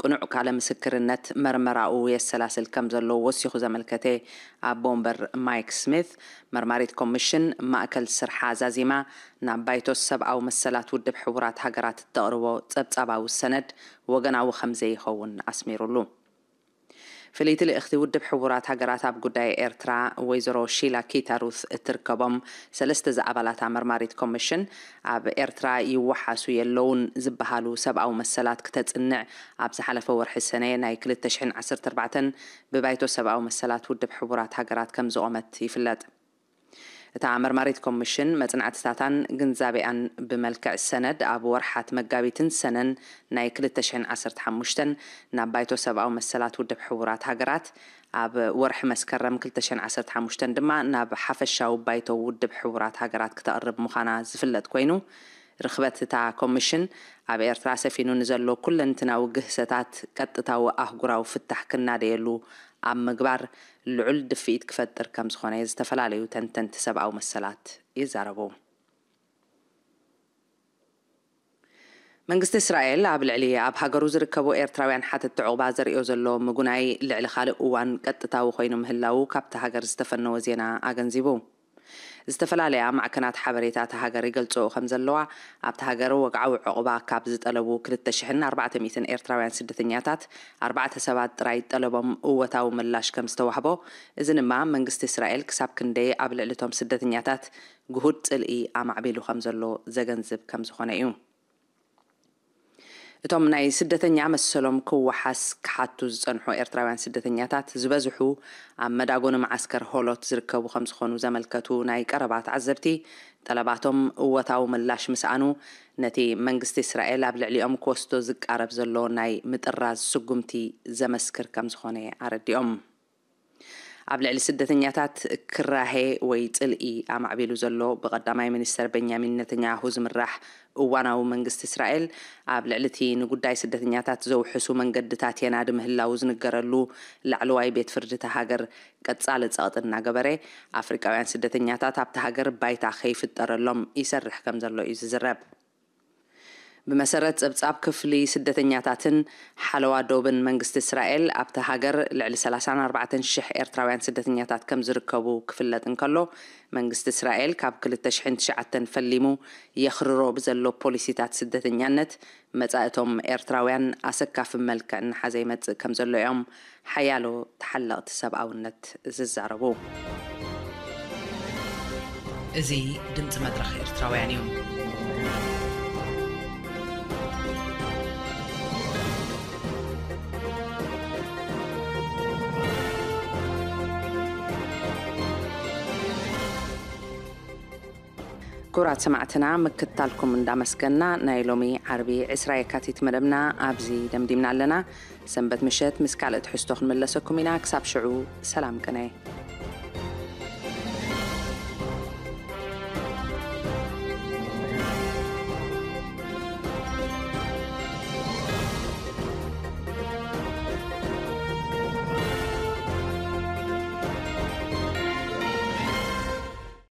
ቅኑዕ ቃለ ምስክርነት መርመራኡ የሰላስል ከም ዘሎ ወሲኹ ዘመልከተ ኣቦ ወንበር ማይክ ስሚት፣ መርማሪት ኮሚሽን ማእከል ስርሓ ዛዚማ ናብ ባይቶ ሰብኣዊ መሰላት ውድብ ሕቡራት ሃገራት እተቕርቦ ጸብጻባዊ ሰነድ ወገናዊ ከም ዘይኸውን ኣስሚሩሉ። ፍልይቲ ልእኽቲ ውድብ ሕቡራት ሃገራት ኣብ ጉዳይ ኤርትራ ወይዘሮ ሺላ ኪታሩት እትርከቦም ሰለስተ ዝኣባላታ መርማሪት ኮሚሽን ኣብ ኤርትራ ይወሓሱ የለውን ዝበሃሉ ሰብኣዊ መሰላት ክተጽንዕ ኣብ ዝሓለፈ ወርሒ ሰነ ናይ ክልተ ሽሕን ዓሰርተ ኣርባዕተን ብባይቶ ሰብኣዊ መሰላት ውድብ ሕቡራት ሃገራት ከም ዝቖመት ይፍለጥ። እታ መርማሪት ኮሚሽን መጽናዕትታታን ግንዛቤኣን ብመልክዕ ሰነድ ኣብ ወርሓት መጋቢትን ሰነን ናይ ክልተ ሽሕን ዓሰርተ ሓሙሽተን ናብ ባይቶ ሰብኣዊ መሰላት ውድብ ሕቡራት ሃገራት፣ ኣብ ወርሒ መስከረም ክልተ ሽሕን ዓሰርተ ሓሙሽተን ድማ ናብ ሓፈሻዊ ባይቶ ውድብ ሕቡራት ሃገራት ክተቕርብ ምዃና ዝፍለጥ ኮይኑ፣ ርኽበት እታ ኮሚሽን ኣብ ኤርትራ ሰፊኑ ንዘሎ ኩለንትናዊ ግህሰታት ቀጥታዊ ኣህጉራዊ ፍታሕ ክናደየሉ ኣብ ምግባር ልዑል ድፍኢት ክፈጥር ከም ዝኾነ ዝተፈላለዩ ተንተንቲ ሰብኣዊ መሰላት ይዛረቡ። መንግስቲ እስራኤል ኣብ ልዕሊ ኣብ ሃገሩ ዝርከቡ ኤርትራውያን ሓተቲ ዑቕባ ዘርእዮ ዘሎ ምጉናይ ልዕሊ ካልእ እዋን ቀጥታዊ ኮይኑ ምህላዉ ካብቲ ሃገር ዝተፈነወ ዜና ኣገንዚቡ። ዝተፈላለያ ማዕከናት ሓበሬታ እታ ሃገር ይገልጽኦ ከም ዘለዋ፣ ኣብታ ሃገር ወግዓዊ ዕቑባ ካብ ዝጠለቡ ክልተ ሽሕን ኣርባዕተ ሚእትን ኤርትራውያን ስደተኛታት ኣርባዕተ ሰባት ጥራይ ጠለቦም እወታዊ ምላሽ ከም ዝተዋህቦ፣ እዚ ድማ መንግስቲ እስራኤል ክሳብ ክንደይ ኣብ ልዕሊ እቶም ስደተኛታት ግሁድ ጽልኢ ኣማዕቢሉ ከም ዘሎ ዘገንዝብ ከም ዝኾነ እዩ። እቶም ናይ ስደተኛ መሰሎም ክወሓስ ክሓቱ ዝጸንሑ ኤርትራውያን ስደተኛታት ዝበዝሑ ኣብ መዳጎኒ መዓስከር ሆሎት ዝርከቡ ከም ዝኾኑ ዘመልከቱ ናይ ቀረባ ተዓዘብቲ፣ ጠለባቶም እወታዊ ምላሽ ምስኣኑ ነቲ መንግስቲ እስራኤል ኣብ ልዕሊኦም ክወስዶ ዝቃረብ ዘሎ ናይ ምጥራዝ ስጉምቲ ዘመስክር ከም ዝኾነ ኣረዲኦም። ኣብ ልዕሊ ስደተኛታት ክራሄ ወይ ጽልኢ ኣማዕቢሉ ዘሎ ብቐዳማይ ሚኒስተር ቤንያሚን ነተንያሁ ዝምራሕ እዋናዊ መንግስቲ እስራኤል፣ ኣብ ልዕሊ እቲ ንጉዳይ ስደተኛታት ዘውሕሱ መንገድታት የናዲ ምህላዉ ዝንገረሉ ላዕለዋይ ቤት ፍርዲ እታ ሃገር ቀጻሊ ጸቕጢ እናገበረ፣ ኣፍሪቃውያን ስደተኛታት ኣብታ ሃገር ባይታ ከይፍጠረሎም ይሰርሕ ከም ዘሎ እዩ ዝዝረብ። ብመሰረት ጸብጻብ ክፍሊ ስደተኛታትን ሓለዋ ዶብን መንግስቲ እስራኤል፣ ኣብታ ሃገር ልዕሊ ሰላሳን ኣርባዕተን ሽሕ ኤርትራውያን ስደተኛታት ከም ዝርከቡ ክፍለጥ እንከሎ፣ መንግስቲ እስራኤል ካብ ክልተ ሽሕን ትሽዓተን ፈሊሙ የኽርሮ ብዘሎ ፖሊሲታት ስደተኛነት፣ መጻእቶም ኤርትራውያን ኣሰካፊ መልክዕ እናሓዘ ይመጽእ ከም ዘሎ እዮም ሓያሎ ተሓለቕቲ ሰብኣውነት ዝዛረቡ። እዚ ድምፂ መድረኽ ኤርትራውያን እዩ። ክቡራት ሰማዕትና፣ ምክትታልኩም እንዳመስገና፣ ናይ ሎሚ ዓርቢ ዕስራ የካቲት መደብና ኣብዚ ደምዲምና ኣለና። ሰንበት ምሸት ምስ ካልእ ትሕዝቶ ክንምለሰኩም ኢና። ክሳብ ሽዑ፣ ሰላም ቅነ።